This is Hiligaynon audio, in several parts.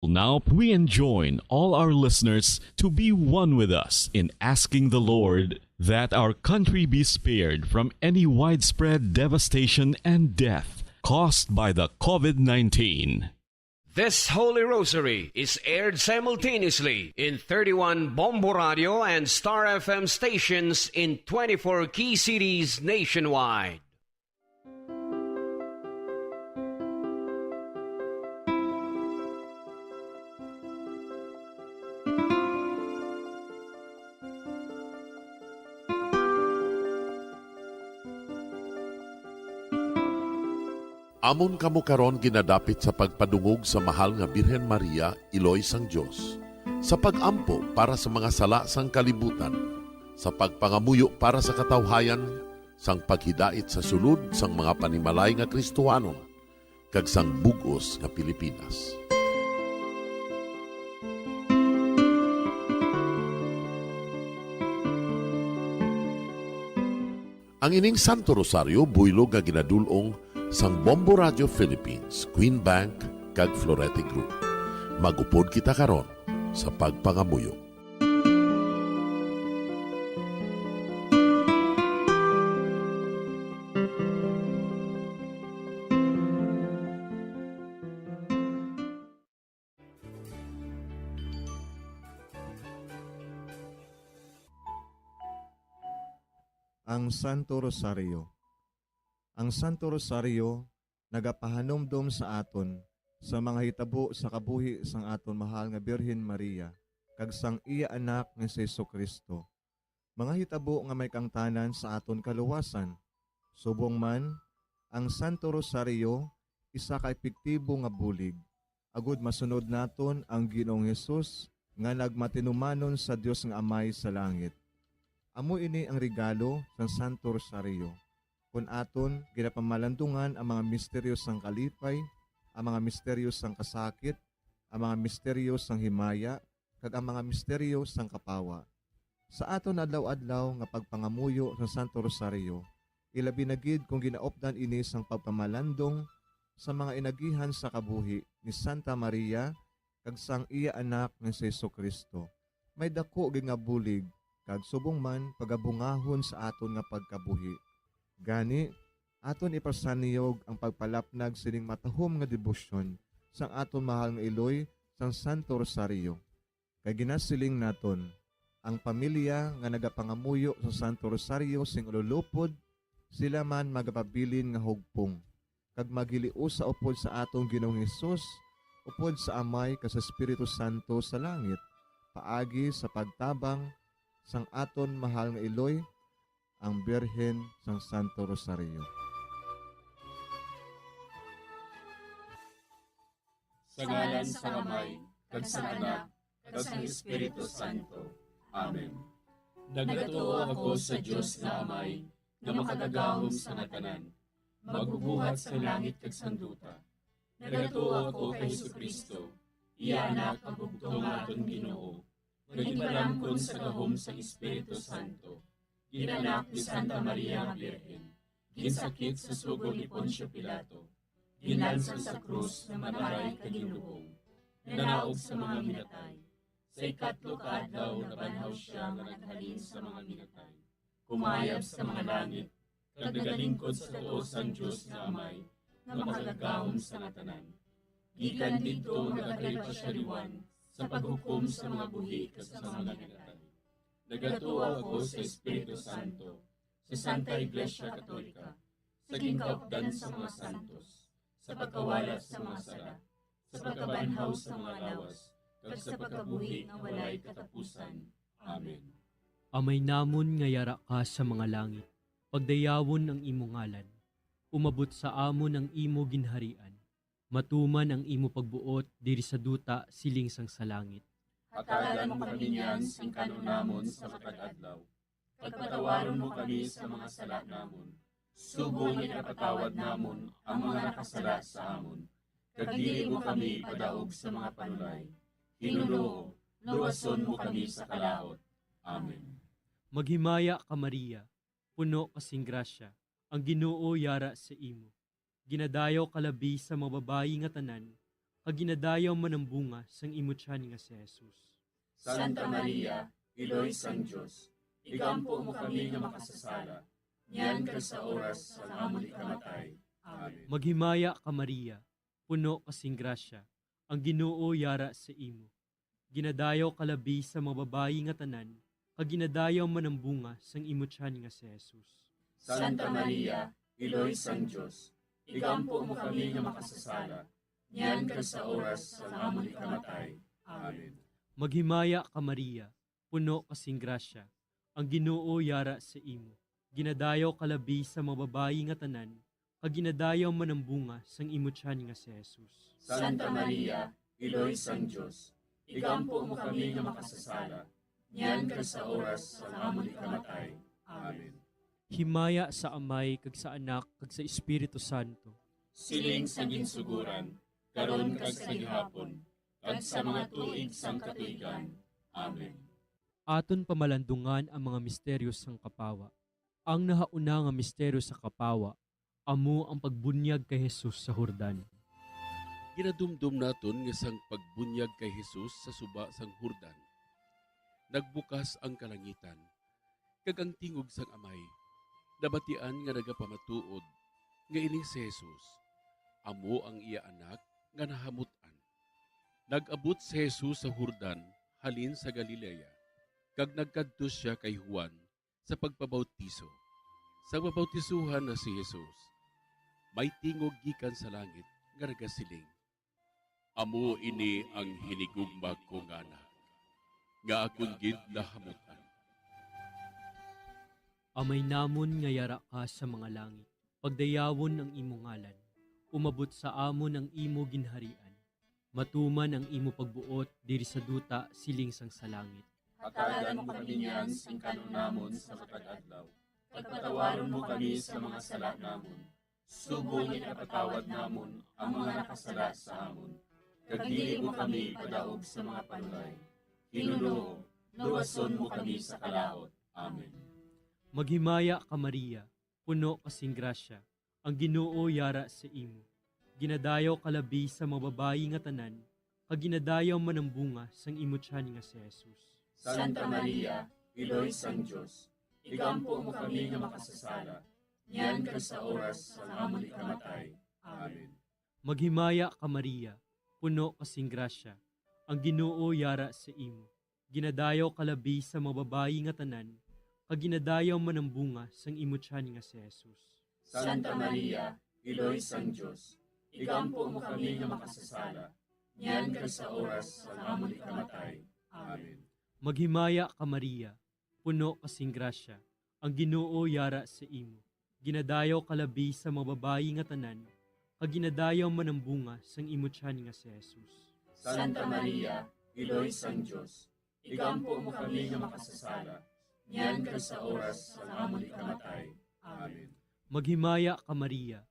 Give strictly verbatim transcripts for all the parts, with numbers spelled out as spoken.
Now, we enjoin all our listeners to be one with us in asking the Lord that our country be spared from any widespread devastation and death caused by the COVID nineteen. This Holy Rosary is aired simultaneously in thirty-one Bombo Radio and Star F M stations in twenty-four key cities nationwide. Amon kamo karon ginadapit sa pagpadungog sa Mahal nga Birhen Maria, Iloy sang Dios, sa pag-ampo para sa mga sala sang kalibutan, sa pagpangamuyo para sa katawhayan, sang paghidait sa sulod sang mga panimalay nga Kristohanon, kag sang bug-os nga Pilipinas. Ang ining Santo Rosario buylog nga ginadul-ong sang Bombo Radio Philippines, Queen Bank, kag Florete Group. Mag-upod kita karon sa pagpangamuyo. Ang Santo Rosario. Ang Santo Rosario nagapahanumdom sa aton sa mga hitabo sa kabuhi sang aton mahal nga Birhen Maria kag sang iya Anak nga si Jesu-Cristo. Mga hitabo nga may kaangtanan sa aton kaluwasan. Subong man, ang Santo Rosario isa ka epektibo nga bulig agod masunod naton ang Ginoong Hesus nga nagmatinumanon sa Dios nga Amay sa langit. Amo ini ang regalo sang Santo Rosario. Kon aton ginapamalandungan ang mga misteryo sang kalipay, ang mga misteryo sang kasakit, ang mga misteryo sang himaya, kag ang mga misteryo sang kapawa. Sa aton adlaw-adlaw nga pagpangamuyo sa Santo Rosario, ilabi na gid kon ginaupdan ini sang pagpamalandong sa mga inagihan sa kabuhi ni Santa Maria kag sang iya Anak nga si Jesu-Cristo, may daku gid nga bulig kag subong man pagabungahon sa aton nga pagkabuhi. Gani, aton ipasaniyog ang pagpalapnag sining matahom nga debosyon sang aton mahal nga iloy sang Santo Rosario. Kay ginasiling naton, ang pamilya nga nagapangamuyo sa Santo Rosario sing ululupod, sila man magapabilin nga hugpong, kag maghiliusa upod sa aton Ginoong Hesus, upod sa Amay kag sa Espiritu Santo sa langit, paagi sa pagtabang sang aton mahal nga iloy, ang Birhen sang Santo Rosario. Sa ngalan sang Amay, kag sang Anak, kag sang Espiritu Santo. Amen. Nagatuo ako sa Dios nga Amay, nga makagagahom sa nga tanan, magbubuhat sang langit kag sang duta. Nagatuo ako kay Jesu-Cristo, iya Anak, ang bugtong nga aton Ginoo, nga ginpalamkon sa gahom sang Espiritu Santo, ginanak ni Santa Maria nga Birhen, ginsakit sa sugo ni Poncio Pilato, ginlansang sa krus nga mataray kag ginlubong, nanaog sa mga minatay. Sa ikatlo ka adlaw nabanhaw sia nga naghalin sa mga minatay, kumayab sa mga langit, kag nagalingkod sa tuo sang Dios nga Amay, nga makagagahom sa nga tanan. Gikan didto nagakari pa sia liwan sa paghukom sa mga buhi kag sa mga minatay. Nagatuo ako sa Espiritu Santo, sa Santa Iglesia Katolika, sa ginkaupdan sa mga santos, sa pagkawala sa mga sala, sa pagkabanhaw sa mga lawas, kag sa pagkabuhi nga walay katapusan. Amen. Amay namon nga yara ka sa mga langit, pagdayawon ang imo ngalan. Umabot sa amon ang imo ginharian. Matuman ang imo pagbuot diri sa duta siling sang sa langit. Hatagan mo kami niyan sing kan-on namon sa matag adlaw. Kag patawaron mo kami sa mga sala namon, subong nga ginapatawad namon ang mga nakasala sa amon. Kag dili mo kami ipadaog sa mga panulay. Ginoo, luwason mo kami sa kalaut. Amen. Maghimaya ka, Maria, puno ka sing grasya, ang Ginoo yara sa imo. Ginadayaw ka labi sa mga babayi nga tanan, kag ginadayaw man ang bunga sang imo tiyan nga si Jesus. Santa Maria, Iloy sang Dios, igampo mo kami nga makasasala, niyan kag sa oras sang amon ikamatay. Amen. Maghimaya ka, Maria, puno ka sing grasya, ang Ginoo yara sa imo. Ginadayaw ka labi sa mga babayi nga tanan, kag ginadayaw man ang bunga sang imo tiyan nga si Jesus. Santa Maria, Iloy sang Dios, igampo mo kami nga makasasala, niyan kag sa oras sang amon ikamatay. Amen. Maghimaya ka, Maria, puno ka sing grasya, ang Ginoo yara sa imo. Ginadayaw ka labi sa mga babayi nga tanan, kag ginadayaw man ang bunga sang imo tiyan nga si Jesus. Santa Maria, Iloy sang Dios, igampo mo kami nga makasasala, niyan kag sa oras sang amon ikamatay. Amen. Himaya sa Amay, kag sa Anak, kag sa Espiritu Santo. Siling sa ginsuguran, karon kag sa gihapon, kag sa mga tuig sang katuigan. Amen. Aton pamalandungan ang mga misteryo sang kapawa. Ang nahauna nga misteryo sa kapawa amo ang pagbunyag kay Jesus sa Jordan. Ginadumdom naton nga sang pagbunyag kay Jesus sa suba sang Jordan, nagbukas ang kalangitan, kag ang tingog sang Amay nabatian nga nagapamatuod nga ining si Jesus amo ang iya Anak nga nahamut-an. Nag-abot si Jesus sa Jordan halin sa Galilea, kag nagkadto sia kay Juan sa pagpabautiso. Sa mabautisohan na si Jesus, may tingog gikan sa langit nga nagasiling, "Amo ini ang hinigugma ko nga Anak, nga akon gid nahamut-an." Amay namon nga yara ka sa mga langit, pagdayawon ang imo ngalan. Umabot sa amon ang imo ginharian. Matuman ang imo pagbuot diri sa duta siling sang sa langit. Hatagan mo kami niyan sing kan-on namon sa matag adlaw, kag patawaron mo kami sa mga sala namon, subong nga ginapatawad namon ang mga nakasala sa amon, kag dili mo kami ipadaog sa mga panulay. Ginoo, luwason mo kami sa kalaut. Amen. Maghimaya ka, Maria, puno ka sing grasya, ang Ginoo yara sa imo. Ginadayaw ka labi sa mga babayi nga tanan, kag ginadayaw man ang bunga sang imo tiyan nga si Jesus. Santa Maria, Iloy sang Dios, igampo mo kami nga makasasala, niyan kag sa oras sang amon ikamatay. Amen. Maghimaya ka, Maria, puno ka sing grasya, ang Ginoo yara sa imo. Ginadayaw ka labi sa mga babayi nga tanan, kag ginadayaw man ang bunga sang imo tiyan nga si Jesus. Santa Maria, Iloy sang Dios, igampo mo kami nga makasasala, niyan kag sa oras sang amon ikamatay. Amen. Maghimaya ka, Maria, puno ka sing grasya, ang Ginoo yara sa imo. Ginadayaw ka labi sa mga babayi nga tanan, kag ginadayaw man ang bunga sang imo tiyan nga si Jesus. Santa Maria, Iloy sang Dios, igampo mo kami nga makasasala, niyan kag sa oras sang amon ikamatay. Amen. Maghimaya ka, Maria,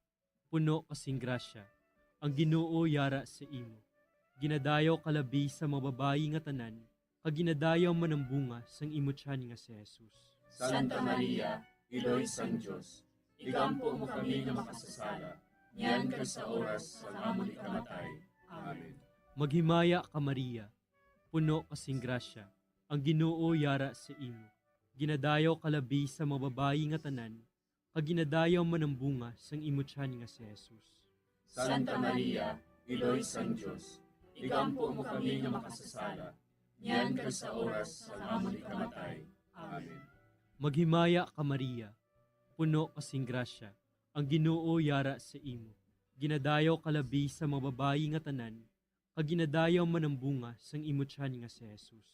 puno ka sing grasya, ang Ginoo yara sa imo. Ginadayaw ka labi sa mga babayi nga tanan, kag ginadayaw man ang bunga sang imo tiyan nga si Jesus. Santa Maria, Iloy sang Dios, igampo mo kami nga makasasala, niyan kag sa oras sang amon ikamatay. Amen. Maghimaya ka, Maria, puno ka sing grasya, ang Ginoo yara sa imo. Ginadayaw ka labi sa mga babayi nga tanan, kag ginadayaw man ang bunga sang imo tiyan nga si Jesus. Santa Maria, Iloy sang Dios, igampo mo kami nga makasasala, niyan kag sa oras sang amon ikamatay. Amen. Maghimaya ka, Maria, puno ka sing grasya, ang Ginoo yara sa imo. Ginadayaw ka labi sa mga babayi nga tanan, kag ginadayaw man ang bunga sang imo tiyan nga si Jesus.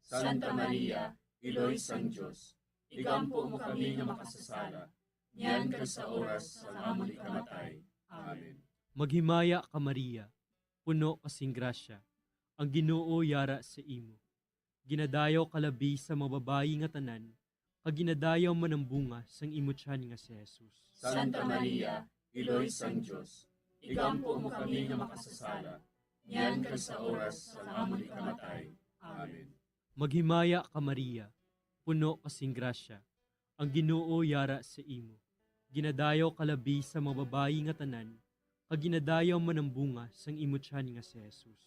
Santa Maria, Iloy sang Dios, igampo mo kami nga makasasala, niyan kag sa oras sang amon ikamatay. Amen. Maghimaya ka, Maria, puno ka sing grasya, ang Ginoo yara sa imo. Ginadayaw ka labi sa mga babayi nga tanan, kag ginadayaw man ang bunga sang imo tiyan nga si Jesus. Santa Maria, Iloy sang Dios, igampo mo kami nga makasasala, niyan kag sa oras sang amon ikamatay. Amen. Maghimaya ka, Maria, puno ka sing grasya, ang Ginoo yara sa imo. Ginadayaw ka labi sa mga babayi nga tanan, kag ginadayaw man ang bunga sang imo tiyan nga si Jesus.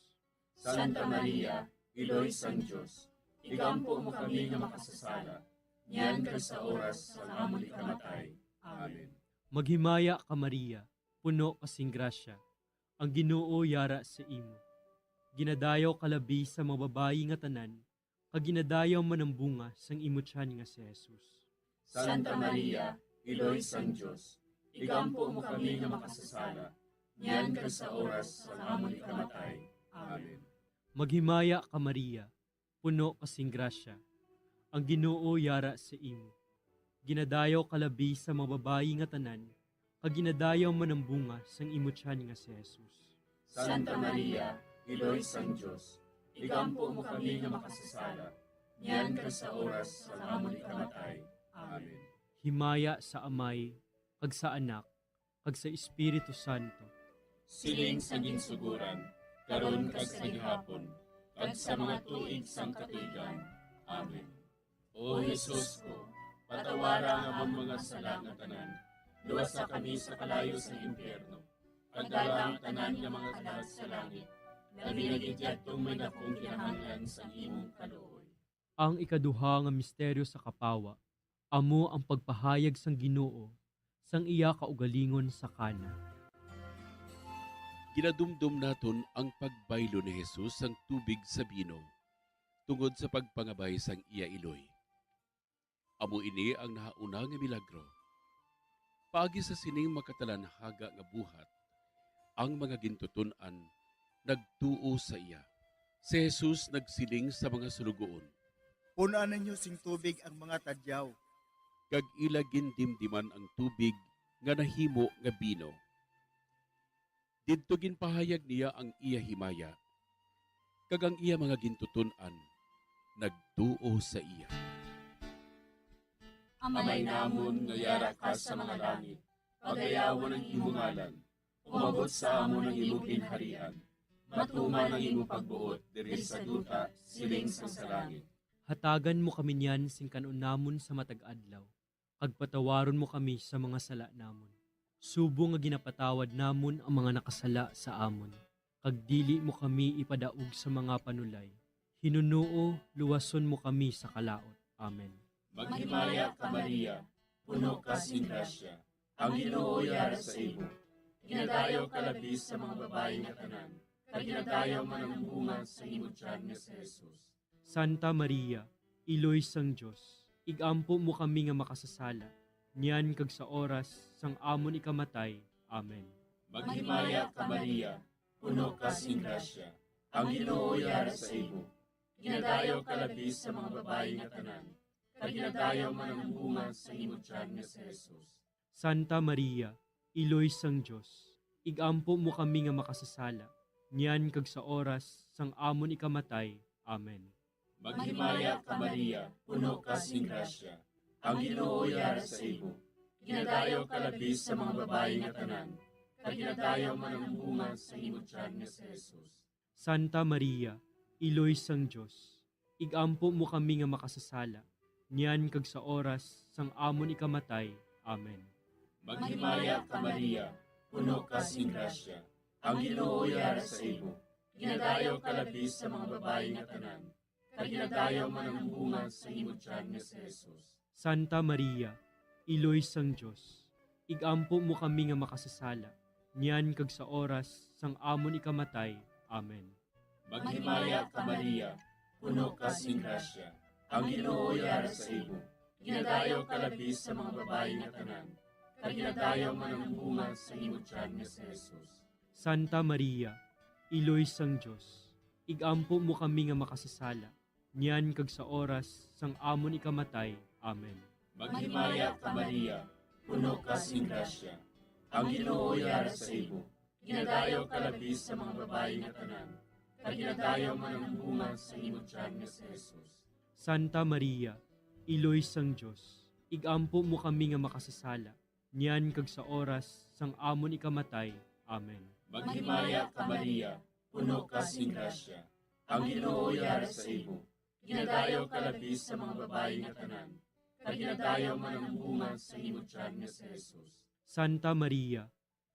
Santa Maria, Iloy sang Dios, igampo mo kami nga makasasala, niyan kag sa oras sang amon ikamatay. Amen. Maghimaya ka, Maria, puno ka sing grasya, ang Ginoo yara sa imo. Ginadayaw ka labi sa mga babayi nga tanan, kag ginadayaw man ang bunga sang imo tiyan nga si Jesus. Santa Maria, Iloy sang Dios, igampo mo kami nga makasasala, niyan kag sa oras sang amon ikamatay. Amen. Maghimaya ka, Maria, puno ka sing grasya, ang Ginoo yara sa imo. Ginadayaw ka labi sa mga babayi nga tanan, kag ginadayaw man ang bunga sang imo tiyan nga si Jesus. Santa Maria, Iloy sang Dios, igampo mo kami nga makasasala, niyan kag sa oras sang amon ikamatay. Amen. Himaya sa Amay, kag sa Anak, kag sa Espiritu Santo. Siling sa ginsuguran, karon kag sa gihapon, kag sa mga tuig sang katuigan. Amen. O Jesus ko, patawara ang amon mga sala nga tanan, luwasa kami sa kalayo sa impyerno, pagdala ang tanan nga mga kalag sa langit, labi na gid yadtong may dakong kinahanglan sang imong kaluoy. Ang ikaduha nga misteryo sa kapawa amo ang pagpahayag sang Ginoo sang iya kaugalingon sa Cana. Ginadumdom naton ang pagbaylo ni Jesus sang tubig sa bino tungod sa pagpangabay sang iya iloy. Amo ini ang nahauna nga milagro. Paagi sa sining makatalanhaga nga buhat, ang mga gintuton-an nagtuo sa iya. Si Jesus nagsiling sa mga suloguon, "Pun-an ninyo sing tubig ang mga tadyaw." Kag ila gindimdiman ang tubig nga nahimo nga bino. Didto ginpahayag niya ang iya himaya, kag ang iya mga gintuton-an nagtuo sa iya. Amay namon nga yara ka sa mga langit, pagayawon ang imo ngalan. Umabot sa amon ang imo ginharian. Matuman ang imo pagbuot diri sa duta, siling sang sa langit. Hatagan mo kami niyan sing kan-on namon sa matag adlaw, kag patawaron mo kami sa mga sala namon, subong nga ginapatawad namon ang mga nakasala sa amon, kag dili mo kami ipadaog sa mga panulay. Hinunoo, luwason mo kami sa kalaut. Amen. Maghimaya ka, Maria, puno ka sing grasya, ang Ginoo yara sa imo. Ginadayaw ka labi sa mga babayi nga tanan, kag ginadayaw man ang bunga sa imo tiyan nga si Jesus. Santa Maria, Iloy sang Dios, ig-ampo mo kami nga makasasala, niyan kag sa oras sang amon ikamatay. Amen. Maghimaya ka, Maria, puno ka sing grasya, ang Ginoo yara sa imo. Ginadayaw ka labi sa mga babayi nga tanan, kag ginadayaw man ang bunga sa imo tiyan nga si Jesus. Santa Maria, Iloy sang Dios, ig-ampo mo kami nga makasasala, niyan kag sa oras sang amon ikamatay. Amen. Maghimaya ka, Maria, puno ka sing grasya, ang Ginoo yara sa imo. Ginadayaw ka labi sa mga babayi nga tanan, kag ginadayaw man ang bunga sa imo tiyan nga si Jesus. Santa Maria, Iloy sang Dios, ig-ampo mo kami nga makasasala, niyan kag sa oras sang amon ikamatay. Amen. Maghimaya ka, Maria, puno ka sing grasya, ang Ginoo yara sa imo. Ginadayaw ka labi sa mga babayi nga tanan, kag ginadayaw man ang bunga sa imo tiyan nga si Jesus. Santa Maria, Iloy sang Dios, ig-ampo mo kami nga makasasala, niyan kag sa oras sang amon ikamatay. Amen. Maghimaya ka, Maria, puno ka sing grasya, ang Ginoo yara sa imo. Ginadayaw ka labi sa mga babayi nga tanan, kag ginadayaw man ang bunga sa imo tiyan nga si Jesus. Santa Maria, Iloy sang Dios, ig-ampo mo kami nga makasasala, niyan kag sa oras sang amon ikamatay. Amen. Maghimaya ka, Maria, puno ka sing grasya, ang Ginoo yara sa imo. Ginadayaw ka labi sa mga babayi nga tanan, kag ginadayaw man ang bunga sa imo tiyan nga si Jesus. Santa Maria, Iloy sang Dios, ig-ampo mo kami nga makasasala, niyan kag sa oras sang amon ikamatay. Amen. Maghimaya ka, Maria, puno ka sing grasya, ang Ginoo yara sa imo. Ginadayaw ka labi sa mga babayi nga tanan, kag ginadayaw man ang bunga sa imo tiyan nga si Jesus. Santa Maria,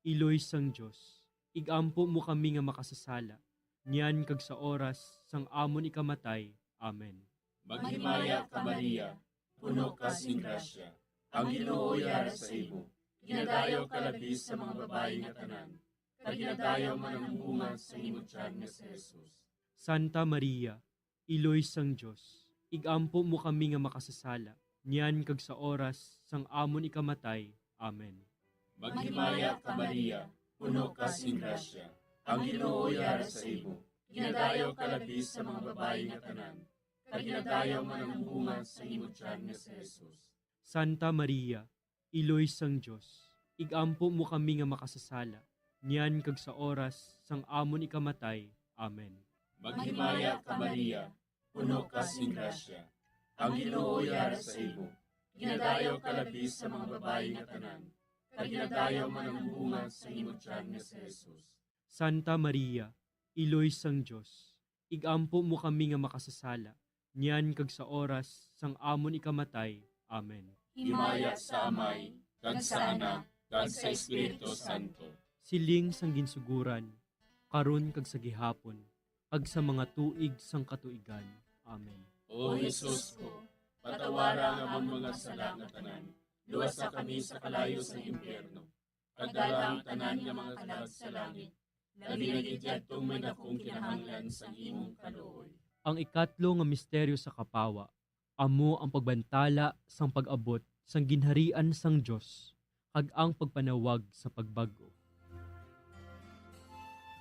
Iloy sang Dios, igampo mo kami nga makasasala, niyan kag sa oras sang amon ikamatay. Amen. Maghimaya ka, Maria, puno ka sing grasya, ang Ginoo yara sa imo. Ginadayaw ka labi sa mga babayi nga tanan, kag ginadayaw man ang bunga sa imo tiyan nga si Jesus. Santa Maria, Iloy sang Dios, igampo mo kami nga makasasala, niyan kag sa oras sang amon ikamatay. Amen. Maghimaya ka, Maria, puno ka sing grasya, ang Ginoo yara sa imo. Ginadayaw ka labi sa mga babayi nga tanan, kag ginadayaw man ang bunga sa imo tiyan nga si Jesus. Santa Maria, Iloy sang Dios, igampo mo kami nga makasasala, niyan kag sa oras sang amon ikamatay. Amen. Maghimaya ka, Maria, puno ka sing grasya, ang Ginoo yara sa imo. Ginadayaw ka labi sa mga babayi nga tanan, kag ginadayaw man ang bunga sa imo tiyan nga si Jesus. Santa Maria, Iloy sang Dios, igampo mo kami nga makasasala, niyan kag sa oras sang amon ikamatay. Amen. Himaya sa Amay, kag sa Anak, kag sa Espiritu Santo. Siling sang ginsuguran, karon kag sa gihapon, kag sa mga tuig sang katuigan. Amen. O Jesus ko, patawara ang amon mga sala nga tanan, luwasa kami sa kalayo sang impyerno, kag dala ang tanan nga mga kalag sa langit, labi na gid yadtong may dakong kinahanglan sang imong kaluoy. Ang ikatlo nga misteryo sa kapawa amo ang pagbantala sang pag-abot sang ginharian sang Dios kag ang pagpanawag sa pagbag-o.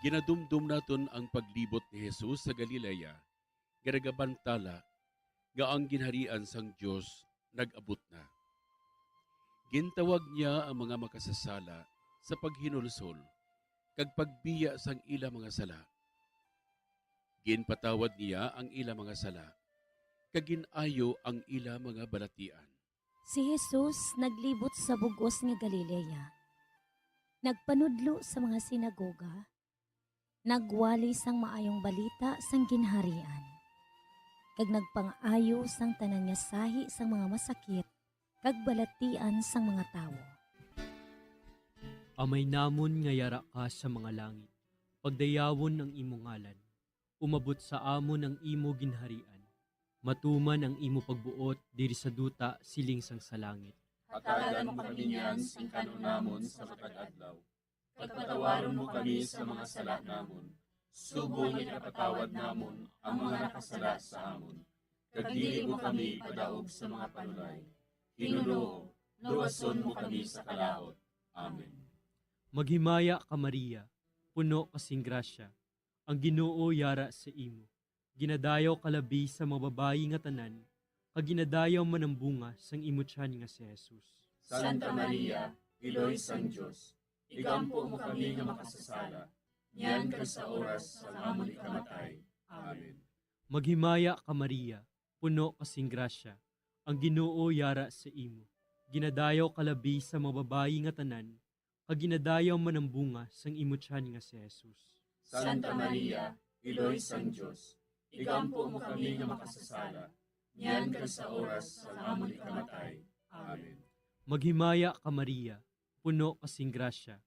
Ginadumdom naton ang paglibot ni Jesus sa Galilea nga nagabantala nga ang ginharian sang Dios nag-abot na. Gintawag niya ang mga makasasala sa paghinulsol kag pagbiya sang ila mga sala. Ginpatawad niya ang ila mga sala kag gin-ayo ang ila mga balatian. Si Jesus naglibot sa bug-os nga Galilea, nagpanudlo sa mga sinagoga, nagwali sang maayong balita sang Ginharian, kag nagpangaayo sang tanan nga sahi sang mga masakit kag balatian sang mga tawo. Amay namon nga yara ka sa mga langit, pagdayawon ang imo ngalan. Umabot sa amon ang imo ginharian. Matuman ang imo pagbuot diri sa duta siling sang sa langit. Hatagan mo kami niyan sing kan-on namon sa matag adlaw. Kag patawaron mo kami sa mga sala namon, subong nga ginapatawad namon ang mga nakasala sa amon. Kag dili mo kami padaog sa mga panulay. Ginoo, luwason mo kami sa kalaut. Amen. Maghimaya ka, Maria, puno ka sing grasya, ang Ginoo yara sa imo. Ginadayaw ka labi sa mga babayi nga tanan, kag ginadayaw man ang bunga sang imo tiyan nga si Jesus. Santa Maria, Iloy sang Dios, igampo mo kami nga makasasala, niyan kag sa oras sang amon ikamatay. Amen. Maghimaya ka, Maria, puno ka sing grasya, ang Ginoo yara sa imo. Ginadayaw ka labi sa mga babayi nga tanan, kag ginadayaw man ang bunga sang imo tiyan nga si Jesus. Santa Maria, Iloy sang Dios, igampo mo kami nga makasasala, niyan kag sa oras sang amon ikamatay. Amen. Maghimaya ka, Maria, puno ka sing grasya,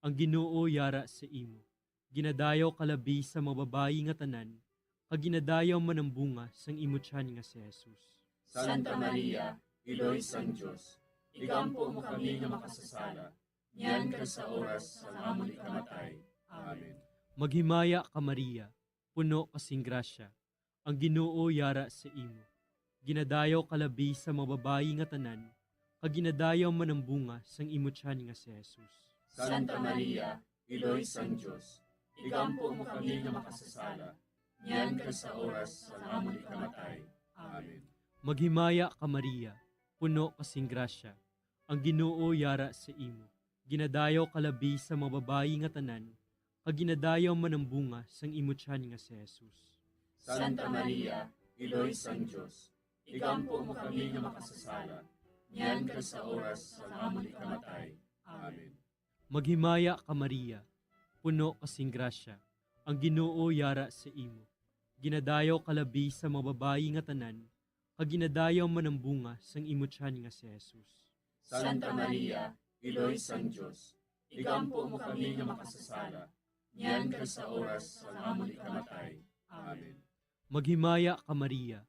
ang Ginoo yara sa imo. Ginadayaw ka labi sa mga babayi nga tanan, kag ginadayaw man ang bunga sang imo tiyan nga si Jesus. Santa Maria, Iloy sang Dios, igampo mo kami nga makasasala, niyan kag sa oras sang amon ikamatay. Amen. Maghimaya ka, Maria, puno ka sing grasya, ang Ginoo yara sa imo. Ginadayaw ka labi sa mga babayi nga tanan, kag ginadayaw man ang bunga sang imo tiyan nga si Jesus. Santa Maria, Iloy sang Dios, igampo mo kami nga makasasala, niyan kag sa oras sang amon ikamatay. Amen. Maghimaya ka, Maria, puno ka sing grasya, ang Ginoo yara sa imo. Ginadayaw ka labi sa mga babayi nga tanan, kag ginadayaw man ang bunga sang imo tiyan nga si Jesus. Santa Maria, Iloy sang Dios, igampo mo kami nga makasasala, niyan kag sa oras sang amon ikamatay. Amen. Maghimaya ka, Maria, puno ka sing grasya, ang Ginoo yara sa imo. Ginadayaw ka labi sa mga babayi nga tanan, kag ginadayaw man ang bunga sang imo tiyan nga si Jesus. Santa Maria, Iloy sang Dios, igampo mo kami nga niyan kag sa oras sang amon ikamatay. Amen. Maghimaya ka, Maria,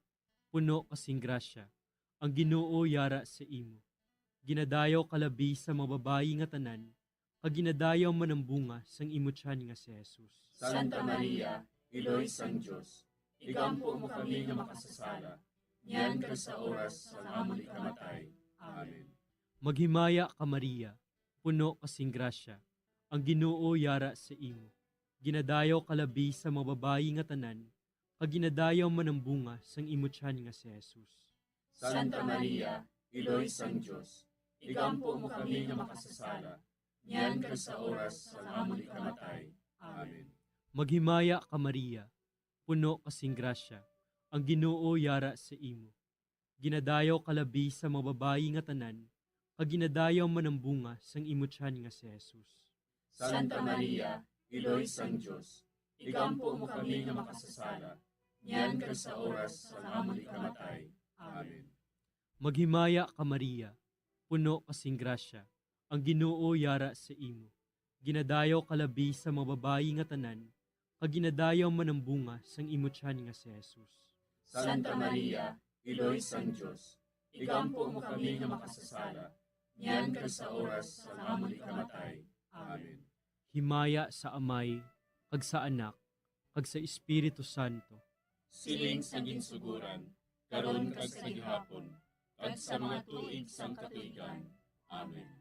puno ka sing grasya, ang Ginoo yara sa imo. Ginadayaw ka labi sa mga babayi nga tanan, kag ginadayaw man ang bunga sang imo tiyan nga si Jesus. Santa Maria, Iloy sang Dios, igampo mo kami nga makasasala, niyan kag sa oras sang amon ikamatay. Amen. Maghimaya ka, Maria, puno ka sing grasya, ang Ginoo yara sa imo. Ginadayaw ka labi sa mga babayi nga tanan, kag ginadayaw man ang bunga sang imo tiyan nga si Jesus. Santa Maria, Iloy sang Dios, igampo mo kami nga makasasala, niyan kag sa oras sang amon ikamatay. Amen. Maghimaya ka, Maria, puno ka sing grasya, ang Ginoo yara sa imo. Ginadayaw ka labi sa mga babayi nga tanan, kag ginadayaw man ang bunga sang imo tiyan nga si Jesus. Santa Maria, Iloy sang Dios, igampo mo kami nga makasasala, niyan kag sa oras sang amon ikamatay. Amen. Maghimaya ka, Maria, puno ka sing grasya, ang Ginoo yara sa imo. Ginadayaw ka labi sa mga babayi nga tanan, kag ginadayaw man ang bunga sang imo tiyan nga si Jesus. Santa Maria, Iloy sang Dios, igampo mo kami nga makasasala, niyan kag sa oras sang amon ikamatay. Amen. Himaya sa Amay, kag sa Anak, kag sa Espiritu Santo. Siling sa ginsuguran, karon kag sa gihapon, kag sa mga tuig sang katuigan. Amen.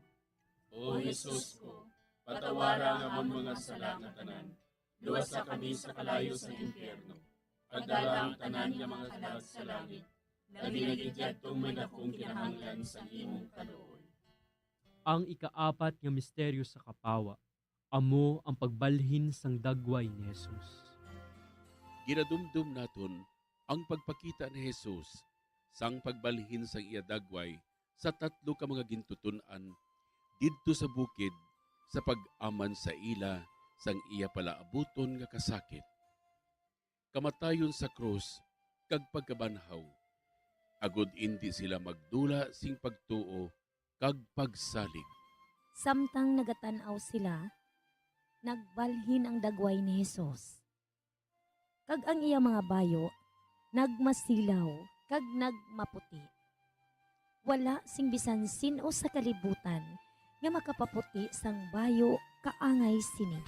O Jesus ko, patawara ang amon mga sala nga tanan, luwasa kami sa kalayo sang impyerno, kag dala ang tanan nga mga kalag sa langit, labi na gid yadtong may dakong kinahanglan sang imong kaluoy. Ang ikaapat nga misteryo sa kapawa, amo ang pagbalhin sang dagway ni Jesus. Ginadumdom naton ang pagpakita ni Jesus sang pagbalhin sang iya dagway sa tatlo ka mga gintuton-an didto sa bukid sa pag-aman sa ila sang iya palaabuton nga kasakit, kamatayon sa krus, kag pagkabanhaw, agod indi sila magdula sing pagtuo kag pagsalig. Samtang nagatan-aw sila, nagbalhin ang dagway ni Jesus, kag ang iya mga bayo nagmasilaw kag nagmaputi. Wala sing bisan sin-o sa kalibutan nga makapaputi sang bayo kaangay sini.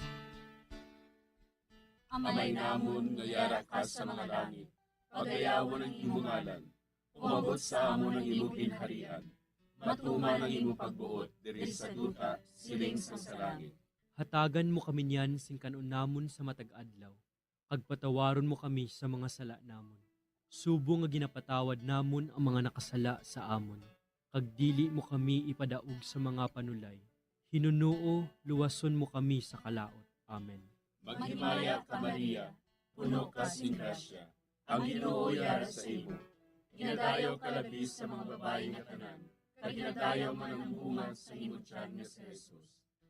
Amay namon nga yara ka sa mga langit, pagayawon ang imo ngalan. Umabot sa amon ang imo ginharian. Matuman ang imo pagbuot diri sa duta, siling sang sa langit. Hatagan mo kami niyan sing kan-on namon sa matag adlaw, kag patawaron mo kami sa mga sala namon, subong nga ginapatawad namon ang mga nakasala sa amon, kag dili mo kami ipadaog sa mga panulay. Hinunoo, luwason mo kami sa kalaut. Amen. Maghimaya ka, Maria, puno ka sing grasya, ang Ginoo yara sa imo. Ginadayaw ka labi sa mga babayi nga tanan, kag ginadayaw man ang bunga sa imo tiyan nga si Jesus.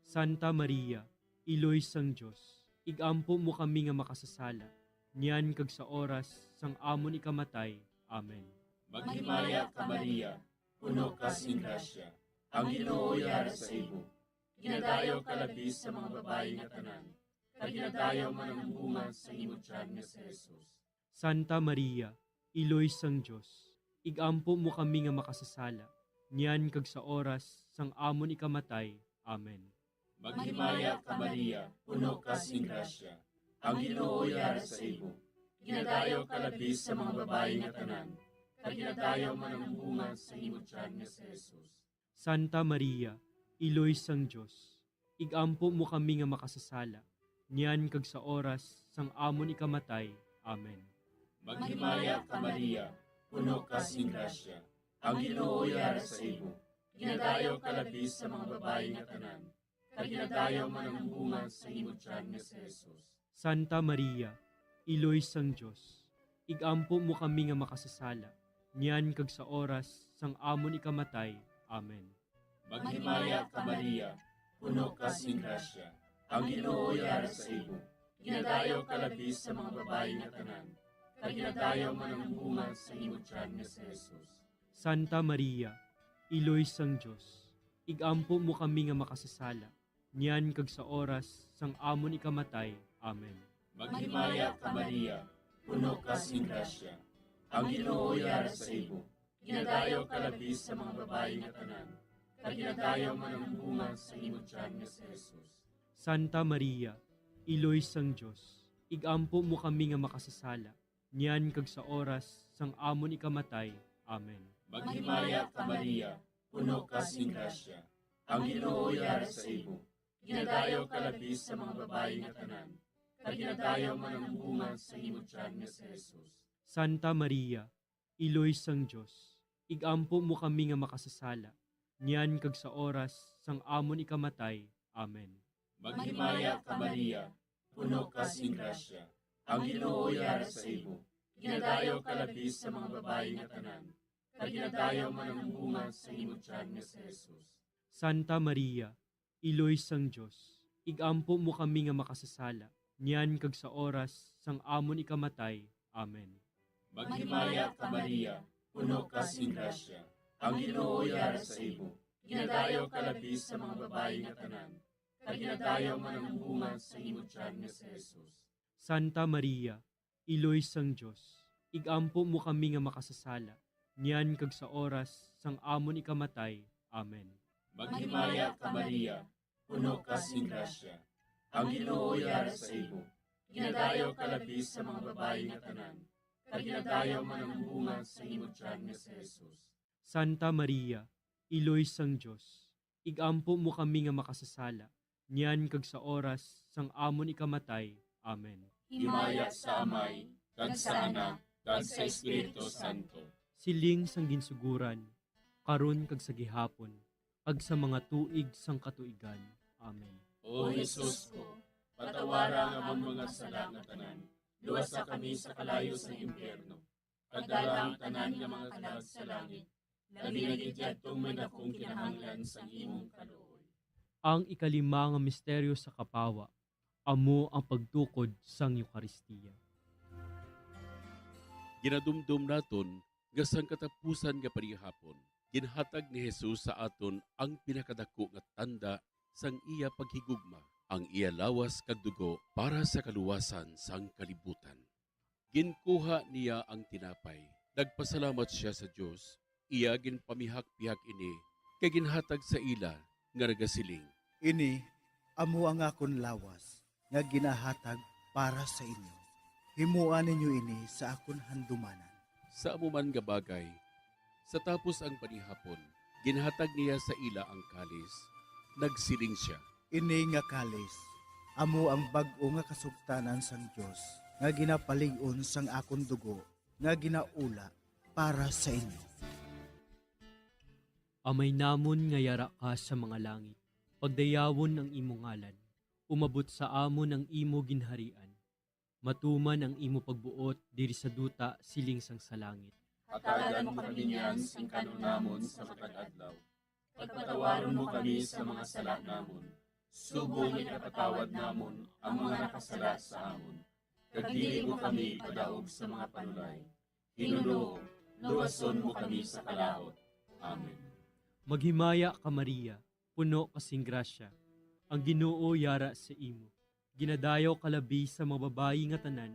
Santa Maria, Iloy sang Dios, ig-ampo mo kami nga makasasala, niyan kag sa oras sang amon ikamatay. Amen. Maghimaya ka, Maria, puno ka sing grasya, ang Ginoo yara sa imo. Ginadayaw ka labi sa mga babayi nga tanan, kag ginadayaw man ang bunga sa imo tiyan nga si Jesus. Santa Maria, Iloy sang Dios, ig-ampo mo kami nga makasasala, niyan kag sa oras sang amon ikamatay. Amen. Maghimaya ka, Maria, puno ka sing grasya, ang Ginoo yara sa imo. Ginadayaw ka labi sa mga babayi nga tanan, kag ginadayaw man ang bunga sa imo tiyan nga si Jesus. Santa Maria, Iloy sang Dios, ig-ampo mo kami nga makasasala, niyan kag sa oras sang amon ikamatay. Amen. Maghimaya ka, Maria, puno ka sing grasya, ang Ginoo yara sa imo. Ginadayaw ka labi sa mga babayi nga tanan, kag ginadayaw man ang bunga sa imo tiyan nga si Jesus. Santa Maria, Iloy sang Dios, ig-ampo mo kami nga makasasala, niyan kag sa oras sang amon ikamatay. Amen. Maghimaya ka, Maria, puno ka sing grasya, ang Ginoo yara sa imo. Ginadayaw ka labi sa mga babayi nga tanan, kag ginadayaw man ang bunga sa imo tiyan nga si Jesus. Santa Maria, Iloy sang Dios, ig-ampo mo kami nga makasasala, niyan kag sa oras sang amon ikamatay. Amen. Maghimaya ka, Maria, puno ka sing grasya. Ang Ginoo yara sa imo. Ginadayaw ka labi sa mga babayi nga tanan, kag ginadayaw man ang bunga sa imo tiyan nga si Jesus. Santa Maria, Iloy sang Dios, igampo mo kami nga makasasala, niyan kag sa oras sang amon ikamatay. Amen. Maghimaya ka, Maria, puno ka sing grasya. Ang Ginoo yara sa imo. Ginadayaw ka labi sa mga babayi nga tanan, kag ginadayaw man ang bunga sa imo tiyan nga si Jesus. Santa Maria, Iloy sang Dios, igampo mo kami nga makasasala, niyan kag sa oras sang amon ikamatay. Amen. Maghimaya ka, Maria, puno ka sing grasya. Ang Ginoo yara sa imo. Ginadayaw ka labi sa mga babayi nga tanan, kag ginadayaw man ang bunga sa imo tiyan nga si Jesus. Santa Maria, Iloy sang Dios, igampo mo kami nga makasasala, niyan kag sa oras sang amon ikamatay. Amen. Maghimaya ka, Maria, puno ka sing grasya. Ang Ginoo yara sa imo. Ginadayaw ka labi sa mga babayi nga tanan, kag ginadayaw man ang bunga sa imo tiyan nga si Jesus. Santa Maria, Iloy sang Dios, igampo mo kami nga makasasala, niyan kag sa oras sang amon ikamatay. Amen. Maghimaya ka, Maria, puno ka sing grasya. Ang Ginoo yara sa imo. Ginadayaw ka labi sa mga babayi nga tanan, kag ginadayaw man ang bunga sa imo tiyan nga si Jesus. Santa Maria, Iloy sang Dios, igampo mo kami nga makasasala, niyan kag sa oras sang amon ikamatay. Amen. Himaya sa Amay, kag sa Anak, kag sa Espiritu Santo. Siling sang ginsuguran, karon kag sa gihapon, kag sa mga tuig sang katuigan. Amen. O Jesus ko, patawara ang amon mga sala nga tanan, luwasa kami sa kalayo sang impyerno, kag dala ang tanan nga mga kalag sa langit, labi na gid yadtong may dakong kinahanglan sang imong kaluoy. Ang ikalima nga misteryo sa kapawa, amo ang pagtukod sang Eukaristia. Ginadumdom naton nga sang katapusan nga panihapon, ginhatag ni Jesus sa aton ang pinakadako nga tanda sang iya paghigugma, ang iya lawas kag dugo para sa kaluwasan sang kalibutan. Ginkuha niya ang tinapay, nagpasalamat sia sa Dios, iya ginpamihak-pihak ini, kag ginhatag sa ila, nga nagasiling, "Ini amo ang akon lawas nga ginahatag para sa inyo. Himoa ninyo ini sa akon handumanan." Sa amo man nga bagay, sa tapos ang panihapon, ginhatag niya sa ila ang kalis. Nagsiling sia, "Ini nga kalis amo ang bag-o nga kasugtanan sang Dios nga ginapalig-on sang akon dugo nga ginaula para sa inyo." Amay namon nga yara ka sa mga langit, pagdayawon ang imo ngalan. Umabot sa amon ang imo ginharian. Matuman ang imo pagbuot diri sa duta siling sang sa langit. Hatagan mo kami niyan sing kan-on namon sa matag adlaw. Pagpatawaron mo kami sa mga sala namon, subong nga ginapatawad namon ang mga nakasala sa amon. Kag dili mo kami ipadaog sa mga panulay. Ginoo, luwason mo kami sa kalaut. Amen. Maghimaya ka, Maria, puno ka sing grasya. Ang Ginoo yara sa imo. Ginadayaw ka labi sa mga babayi nga tanan,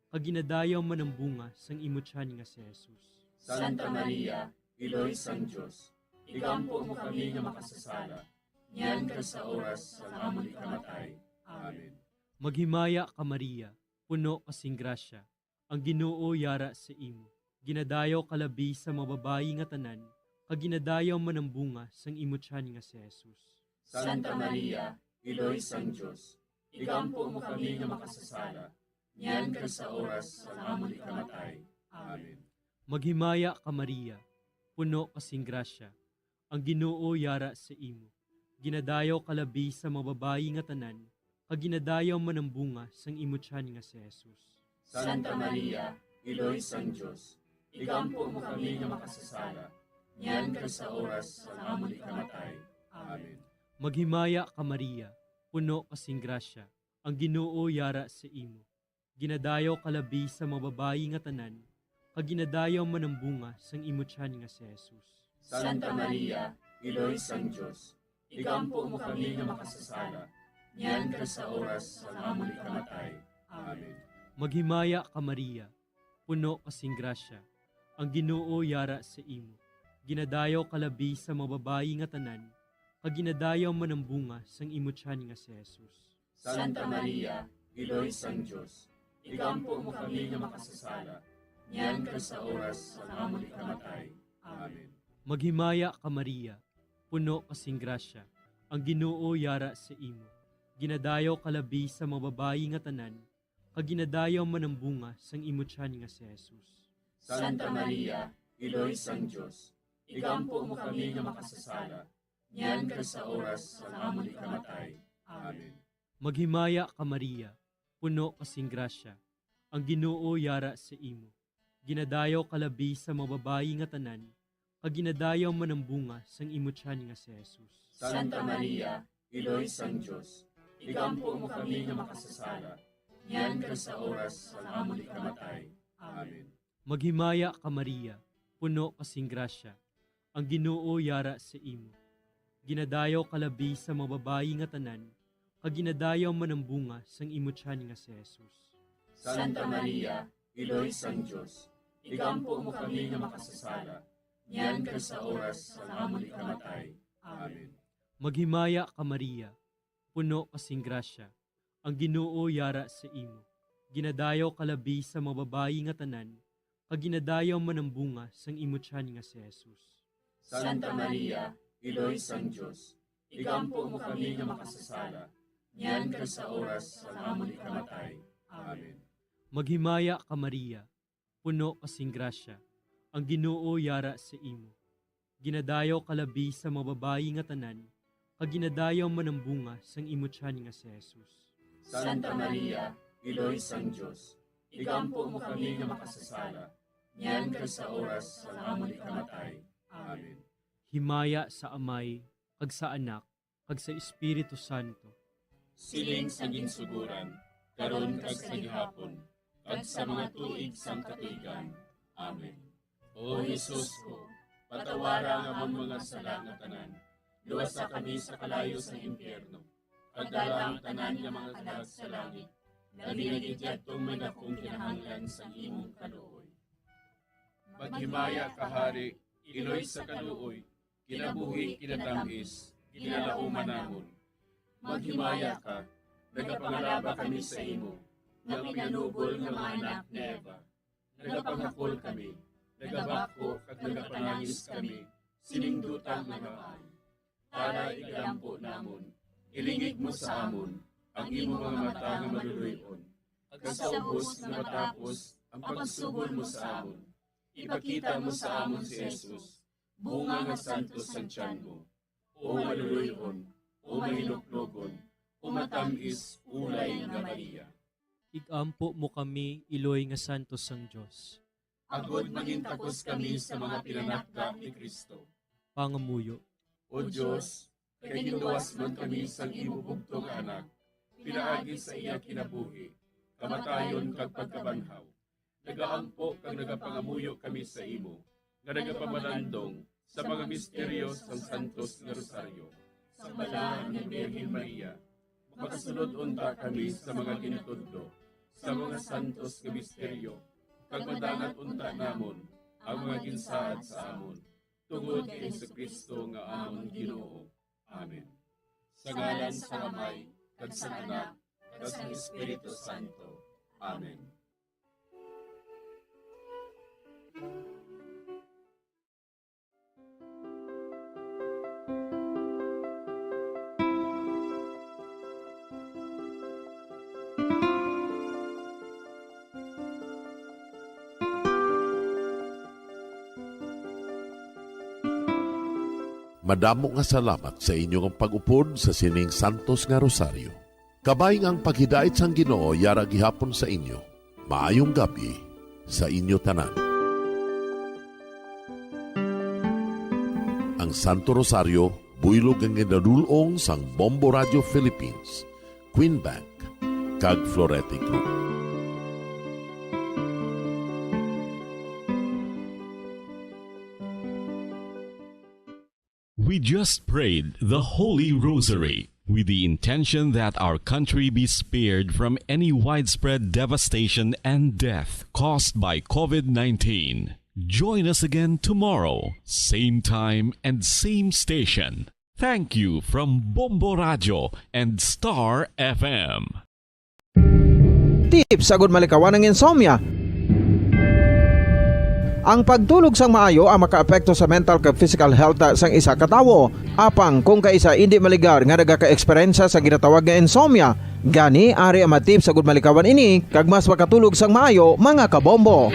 kag ginadayaw man ang bunga sang imo tiyan nga si Jesus. Santa Maria, Iloy sang Dios, igampo mo kami nga makasasala, niyan kag sa oras sang amon ikamatay. Amen. Maghimaya ka, Maria, puno ka sing grasya. Ang Ginoo yara sa imo. Ginadayaw ka labi sa mga babayi nga tanan, kag ginadayaw man ang bunga sang imo tiyan nga si Jesus. Santa Maria, Iloy sang Dios, igampo mo kami nga makasasala, niyan kag sa oras sang amon ikamatay. Amen. Maghimaya ka, Maria, puno ka sing grasya. Ang Ginoo yara sa imo. Ginadayaw ka labi sa mga babayi nga tanan, kag ginadayaw man ang bunga sang imo tiyan nga si Jesus. Santa Maria, Iloy sang Dios, igampo mo kami nga makasasala, niyan kag sa oras sang amon ikamatay. Amen. Maghimaya ka, Maria, puno ka sing grasya, ang Ginoo yara sa imo. Ginadayaw ka labi sa mga babayi nga tanan, kag ginadayaw man ang bunga sang imo tiyan nga si Jesus. Santa Maria, Iloy sang Dios, igampo mo kami nga makasasala, niyan kag sa oras sang amon ikamatay. Amen. Maghimaya ka, Maria, puno ka sing grasya, ang Ginoo yara sa imo. Ginadayaw ka labi sa mga babayi nga tanan, kag ginadayaw man ang bunga sang imo tiyan nga si Jesus. Santa Maria, Iloy sang Dios, igampo mo kami nga makasasala, niyan kag sa oras sang amon ikamatay. Amen. Maghimaya ka, Maria, puno ka sing grasya, ang Ginoo yara sa imo. Ginadayaw ka labi sa mga babayi nga tanan, kag ginadayaw man ang bunga sang imo tiyan nga si Jesus. Santa Maria, Iloy sang Dios, igampo mo kami nga makasasala, niyan kag sa oras sang amon ikamatay. Amen. Maghimaya ka, Maria, puno ka sing grasya, ang Ginoo yara sa imo. Ginadayaw ka labi sa mga babayi nga tanan, kag ginadayaw man ang bunga sang imo tiyan nga si Jesus. Santa Maria, Iloy sang Dios, igampo mo kami nga makasasala, niyan kag sa oras sang amon ikamatay. Amen. Maghimaya ka, Maria, puno ka sing grasya, ang Ginoo yara sa imo. Ginadayaw ka labi sa mga babayi nga tanan, kag ginadayaw man ang bunga sang imo tiyan nga si Jesus. Santa Maria, Iloy sang Dios, igampo mo kami nga makasasala, niyan kag sa oras sang amon ikamatay. Amen. Maghimaya ka, Maria, puno ka sing grasya, ang Ginoo yara sa imo. Ginadayaw ka labi sa mga babayi nga tanan, kag ginadayaw man ang bunga sang imo tiyan nga si Jesus. Santa Maria, Iloy sang Dios, igampo mo kami nga makasasala, niyan kag sa oras sang amon ikamatay. Amen. Maghimaya ka, Maria, puno ka sing grasya, ang Ginoo yara sa imo. Ginadayaw ka labi sa mga babayi nga tanan, kag ginadayaw man ang bunga sang imo tiyan nga si Jesus. Santa Maria, Iloy sang Dios, igampo mo kami nga makasasala, niyan kag sa oras sang amon ikamatay. Amen. Himaya sa Amay, kag sa Anak, kag sa Espiritu Santo. Siling sa ginsugoran, karon kag sa gihapon, kag sa mga tuig sang katuigan. Amen. O Jesus ko, patawara ang amon mga sala nga tanan, luwasa kami sa kalayo sang impyerno, kag dala ang tanan nga mga kalag sa langit, labi na gid yadtong may dakong kinahanglan sang imong kaluoy. Maghimaya ka, Hari, Iloy sa kaluoy, kinabuhi, kinatamis, kinalauman namon. Maghimaya ka, nagapangalaba kami sa imo, nga pinanubol nga mga anak ni Eva. Nagapangakol kami, nagabakho kag nagapanangis kami, sining duta nga maan. Tara, igampo namon, ilingig mo sa amon ang imo mga mata nga maluloy-on, kag sa ubos nga matapos ang pagsugol mo sa amon, ipakita mo sa amon si Jesus, bunga nga santos sang tiyan mo. O maluloy-on, o mahinuklogon, o matamis ulay nga Maria. Igampo mo kami, iloy nga santos sang Dios. Agod mangintakos kami sa mga pinanakda ni Cristo. Pangamuyo. O Dios, kay ginluwas man kami sang imo bugtong nga Anak, pinaagi sa iya kinabuhi, kamatayon kag pagkabanhaw, nagaampo kag nagapangamuyo kami sa imo, nga nagapamalandong sa mga misteryo sang Santos nga Rosaryo, sa Balaan nga Birhen Maria. Makasulod unta kami sa mga ginatudlo sa mga santos nga misteryo, kag madangat unta namon ang mga ginsaad sa amon, tungod kay Jesu-Cristo nga amon Ginoo. Amen. Sa ngalan sang Amay, kag sang Anak, kag sang Espiritu Santo. Amen. Madamo nga salamat sa inyo nga pag-upod sa sining santos nga rosaryo. Kabay nga ang paghidait sang Ginoo yara gihapon sa inyo. Maayong gab-i sa inyo tanan. Ang Santo Rosario, buylog nga ginadul-ong sang Bombo Radio Philippines, Queen Bank, kag Florete Group. We just prayed the Holy Rosary with the intention that our country be spared from any widespread devastation and death caused by COVID nineteen. Join us again tomorrow, same time and same station. Thank you from Bombo Radio and Star F M. Tips agud malikawan ang insomnia. Ang pagtulog sang maayo ang makaapekto sa mental kag physical health sang isa ka tawo. Apang kung kaisa indi maligar nga nagaka-eksperyensya sa ginatawag nga insomnia, gani ari ang mga tips agud malikawan ini kag mas makatulog sang maayo, mga kabombo.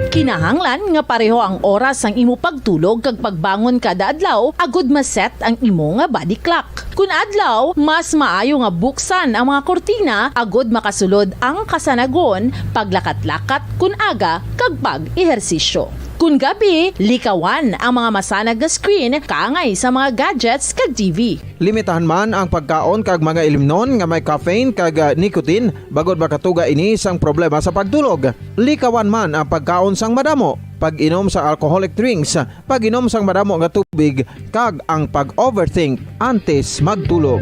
Kinahanglan nga pareho ang oras sang imo pagtulog kag pagbangon kada adlaw agud ma-set ang imo nga body clock. Kun adlaw, mas maayo nga buksan ang mga kurtina agud makasulod ang kasanagon, paglakat-lakat kun aga, kag pag-ehersisyo. Kun gabi, likawan ang mga masanag nga screen kaangay sa mga gadgets kag T V. Limitahan man ang pagkaon kag mga ilimnon nga may caffeine kag, ah, nicotine, bangod makatuga ini sang problema sa pagtulog. Likawan man ang pagkaon sang madamo, pag-inom sa alcoholic drinks, pag-inom sang madamo nga tubig, kag ang pag-overthink antes magtulog.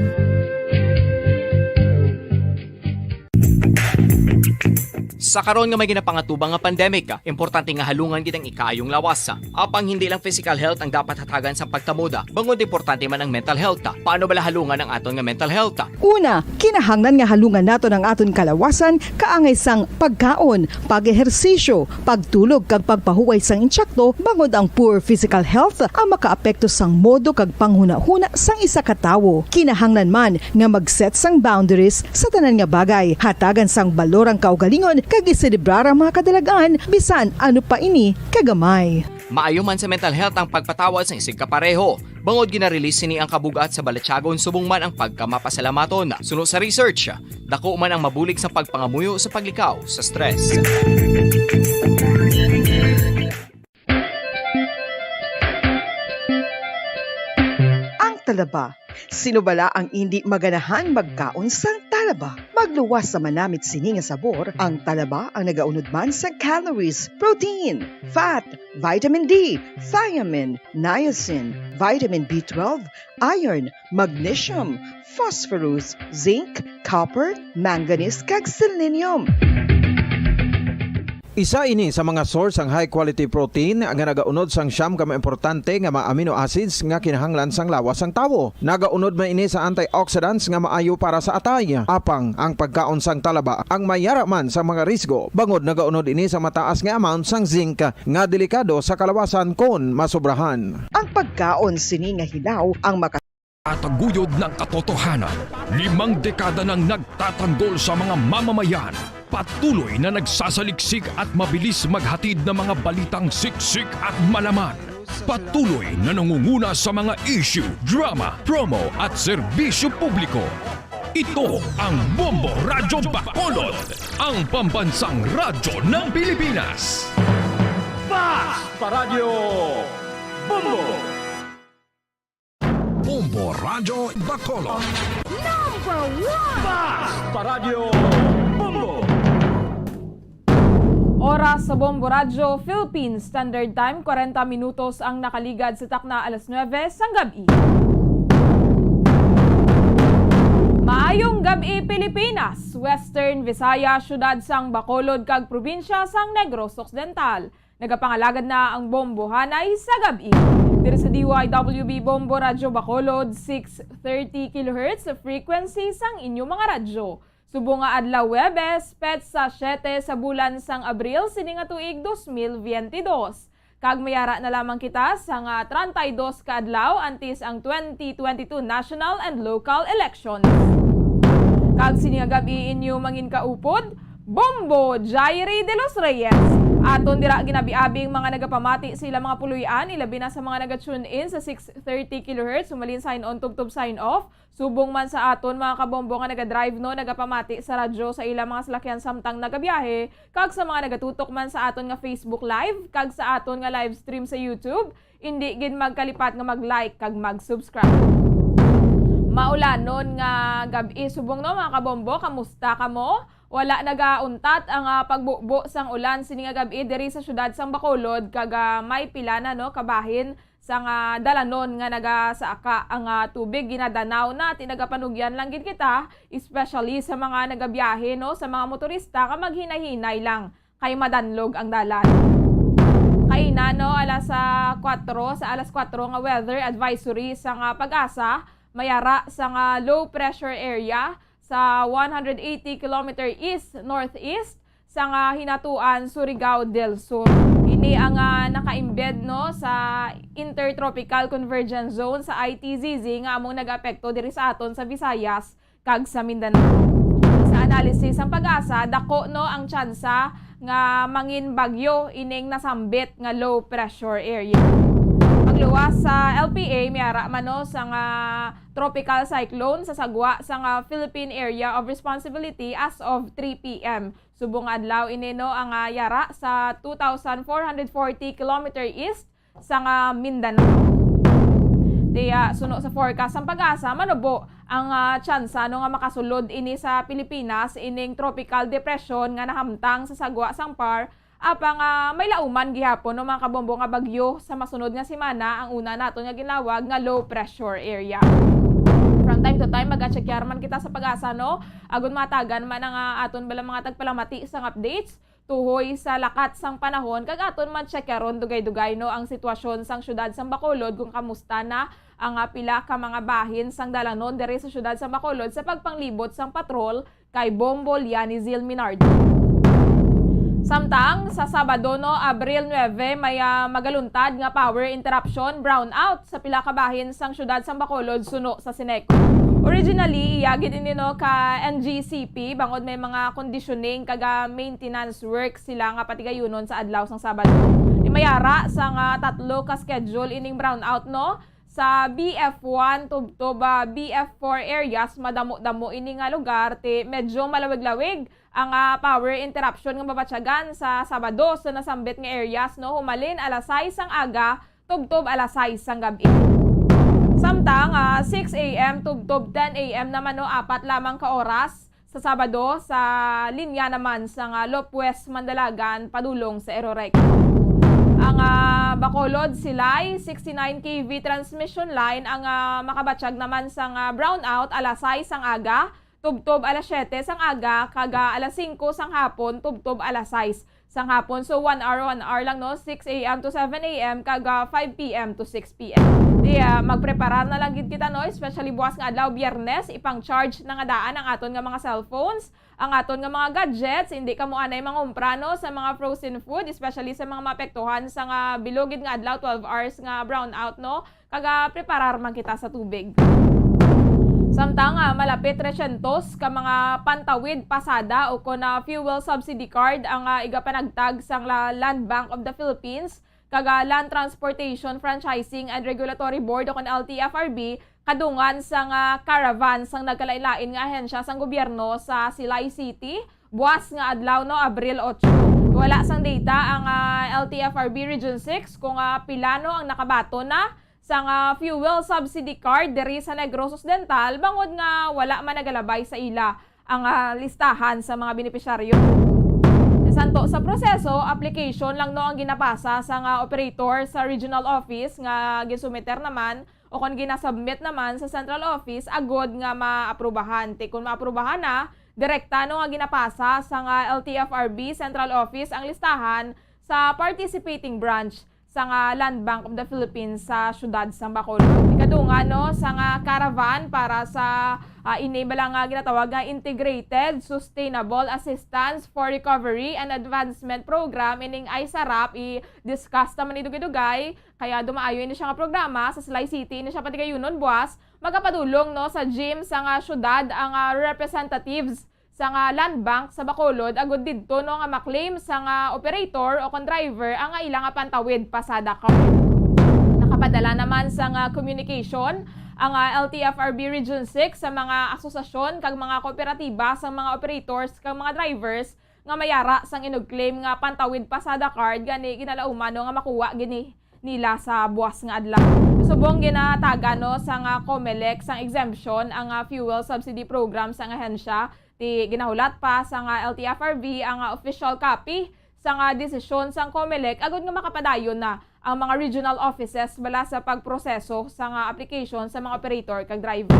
Sa karon nga may ginapangatubang nga pandemic, importante nga halungan gid ang ikaayong lawas. Apang hindi lang physical health ang dapat hatagan sa pagtamod, bangod importante man ang mental health. Paano bala halungan ang aton nga mental health? Una, kinahanglan nga halungan naton ang aton kalawasan kaangay sang pagkaon, pag-ehersisyo, pagtulog kag pagpahuway sang insakto, bangod ang poor physical health ang makaapekto sang modo kag panghunahuna sang isa ka tawo. Kinahanglan man nga mag-set sang boundaries sa tanan nga bagay, hatagan sang balor ang kaugalingon kag iselebrar ang mga kadalag-an bisan ano pa ini kagamay. Maayo man sa mental health ang pagpatawad sa isig kapareho. Bangod gina-release sini ang kabug-at sa balatyagon subong man ang pagkamapasalamaton. Suno sa research, dako man ang mabulig sa pagpangamuyo sa paglikaw sa stress. Ang talaba. Sino bala ang indi maganahan magkaon sang talaba? Magluwas sa manamit sini nga sabor, ang talaba ang nagaunod man sa calories, protein, fat, vitamin D, thiamine, niacin, vitamin B twelve, iron, magnesium, phosphorus, zinc, copper, manganese, kag selenium. Isa ini sa mga source sang high quality protein nga nagaunod sang siyam ka mga importante nga mga amino acids nga kinahanglan sang lawas sang tawo. Nagaunod man ini sa antioxidants nga maayo para sa atay. Apang ang pagkaon sang talaba ang mayara man sa mga risgo, bangod nagaunod ini sa mataas nga amount sang zinc nga delikado sa kalawasan kon masobrahan. Ang pagkaon sini nga hilaw ang maka- Tataguyod ng katotohanan. Limang dekada nang nagtatanggol sa mga mamamayan. Patuloy na nagsasaliksik at mabilis maghatid ng mga balitang siksik at malaman. Patuloy na nangunguna sa mga issue, drama, promo at serbisyo publiko. Ito ang Bombo Radyo Bacolod, ang pambansang radyo ng Pilipinas. Fast Radyo Bombo. Bombo Radyo Bacolod. Number one! Fast Radyo Bombo. Oras sa Bombo Radyo Philippines Standard Time, kwarenta minutos ang nakaligad sa takna alas nuwebe sang gab-i. Maayong gab-i, Pilipinas, Western Visayas, siyudad sang Bacolod kag probinsya sang Negros Occidental. Nagapangalagad na ang Bombo Hanay sa gab-i. Diri sa D Y W B Bombo Radyo Bacolod, six thirty kilohertz frequency sang inyo mga radyo. Subong nga adlaw Huwebes, petsa siyete sa bulan sang Abril sini nga tuig dos mil biyente dos. Kag mayara na lamang kita sa nga treinta y dos ka adlaw antes ang twenty twenty-two national and local elections. Kag sini nga gab-i inyo manginkaupod, Bombo Jairi de los Reyes. Aton dira ginabi-abi ang mga nagapamati sa ilang mga puloy-an, ilabi na sa mga naga-tune in sa six thirty kilohertz, humalin sign on, tubtob sign off. Subong man sa aton mga kabombo nga naga-drive, no, nagapamati sa radyo sa ilang mga salakyan samtang nagabiyahe, kag sa mga nagatutok man sa aton nga Facebook Live, kag sa aton nga live stream sa YouTube, indi gid magkalipat nga mag-like kag mag-subscribe. Maulanon nga gab-i subong, no, mga kabombo, kamusta kamo? Wala nagauntat ang, ah, pagbubo sang ulan sini nga gab-i diri sa siyudad sang Bacolod, kag, ah, may pila na, no, kabahin sa nga dalanon nga nagasaka ang, ah, tubig, ginadanaw na, ti nagapanugyan lang gid kita, especially sa mga nagabiyahe, no, sa mga motorista nga maghinay-hinay lang kay madanlog ang dalan. Kaina, no, alas, ah, kuwatro, sa alas kuwatro nga weather advisory sa nga PAGASA, mayara sa nga low pressure area sa one hundred eighty kilometer east-northeast sa nga Hinatuan, Surigao del Sur. Ini ang, ah, naka-embed, no, sa Intertropical Convergence Zone sa I T Z Z nga among nag-apekto diri sa aton sa Visayas kag sa Mindanao. Sa analysis sang PAGASA, dako, no, ang tsansa nga mangin bagyo ining nasambit nga low pressure area. Pagluwas sa L P A, may ara man, no, sa nga tropical cyclone sa sagwa sa nga Philippine Area of Responsibility as of three P M. Subong nga adlaw ini, no, ang, ah, yara sa two thousand four hundred forty kilometer east sa nga Mindanao. Ti, ah, suno sa forecast sang PAGASA, manubo ang, ah, tsansa, no, nga makasulod ini sa Pilipinas ining tropical depression nga nahamtang sa sagwa sang par, apang, ah, may lauman gihapon, no, mga kabombo, nga bagyo sa masunod nga semana, ang una naton nga ginawag nga low pressure area. From time to time, mag-achekyar man kita sa PAGASA, no, agon matagan man ang, ah, aton bala mga tagpalamati sang updates tuhoy sa lakat sang panahon, kag aton man check karon dugay-dugay, no, ang sitwasyon sang siyudad sang Bacolod, kung kamusta na ang, ah, pila ka mga bahin sang dalanon diri sa siyudad sang Bacolod sa pagpanglibot sang patrol kay Bombo Liani Zil Minardo. Samtang sa Sabado, no, Abril nuebe, may, ah, magaluntad nga power interruption, brownout, sa pila ka bahin sang siyudad sang Bacolod suno sa Ceneco. Originally, iya gid ini, no, ka N G C P bangod may mga conditioning kag, ah, maintenance work sila nga patigayunon sa adlaw sang Sabado. Ni mayara sa nga tatlo ka schedule ining brownout, no, sa B F one tubtob, ah, B F four areas, madamo-damo ini nga lugar, ti medyo malawig-lawig ang, ah, power interruption nga mabatyagan sa Sabado sa nasambit nga areas, no, humalin alas sais sang aga tubtob alas sais sang gab-i. Samtang, ah, six A M tubtob ten A M naman, no, apat lamang ka oras sa Sabado sa linya naman sa nga Lop West Mandalagan padulong sa Eroreco. Ang, ah, Bacolod, Silay, sixty-nine K V transmission line ang, ah, makabatyag naman sa nga brownout alas sais sang aga tubtob alas siyete sang aga, kag, ah, alas singko sang hapon tubtob alas sais sang hapon. So, one hour, one hour lang, no? Six A M to seven A M, kag, ah, five P M to six P M. Di, ah, magpreparar na lang gid kita, no? Especially buwas nga adlaw, Biyernes, ipang-charge na nga daan ang aton nga mga cellphones, ang aton nga mga gadgets. Hindi kamo anay mangumpra, no, sa mga frozen food, especially sa mga maapektuhan sa nga bilog gid nga adlaw, twelve hours nga brownout, no? Kag, ah, preparar man kita sa tubig. Samtang, ah, malapit tresyentos ka mga pantawid pasada o kon, ah, fuel subsidy card ang, ah, igapanagtag sang la-, Land Bank of the Philippines kag, ah, Land Transportation Franchising and Regulatory Board o kon L T F R B kadungan sang, ah, caravan sang nagkalain-lain nga ahensya sang gobyerno sa Silay City, buwas nga adlaw, no, Abril otso. Wala sang data ang, ah, L T F R B Region six kung, ah, pila, no, ang nakabaton na sang, ah, fuel subsidy card diri sa Negros Occidental, bangod nga wala man nagalabay sa ila ang, ah, listahan sa mga benepisyaryo. Santo sa proseso, application lang, no, ang ginapasa sang, ah, operator sa regional office nga ginsumiter naman o kon ginasubmit naman sa central office agod nga maaprubahan. Ti kon maaprubahan na, direkta, no, nga ginapasa sang, ah, L T F R B central office ang listahan sa participating branch sang, ah, Land Bank of the Philippines sa siyudad sang Bacolod. Ikadungan, no, sang, ah, caravan para sa, ah, ini bala nga ginatawag nga Integrated Sustainable Assistance for Recovery and Advancement Program, ining ISARAP, i-discuss naman ni dugay-dugay. Kaya dumaayo ini siya nga programa sa Silay City, ini siya patigayunon buwas. Magapadulong, no, sa gym sang, ah, siyudad ang, ah, representatives sang, ah, Land Bank sa Bacolod agud didto, no, nga ma-claim sang, ah, operator o kon driver ang, ah, ila nga pantawid pasada card. Nakapadala naman sang, ah, communication ang, ah, L T F R B Region six sa mga asosasyon kag mga kooperatiba sang mga operators kag mga drivers nga mayara sang inugclaim nga pantawid pasada card, gani ginalauman, no, nga makuha gini nila sa buwas nga adlaw. Subong ginatagan, no, sang, ah, COMELEC sang exemption ang, ah, fuel subsidy program sang ahensya. Ti ginahulat pa sang, ah, L T F R B ang, ah, official copy sang, ah, desisyon sang COMELEC agud nga makapadayon na ang mga regional offices bala sa pagproseso sa nga application sa mga operator kag drivers.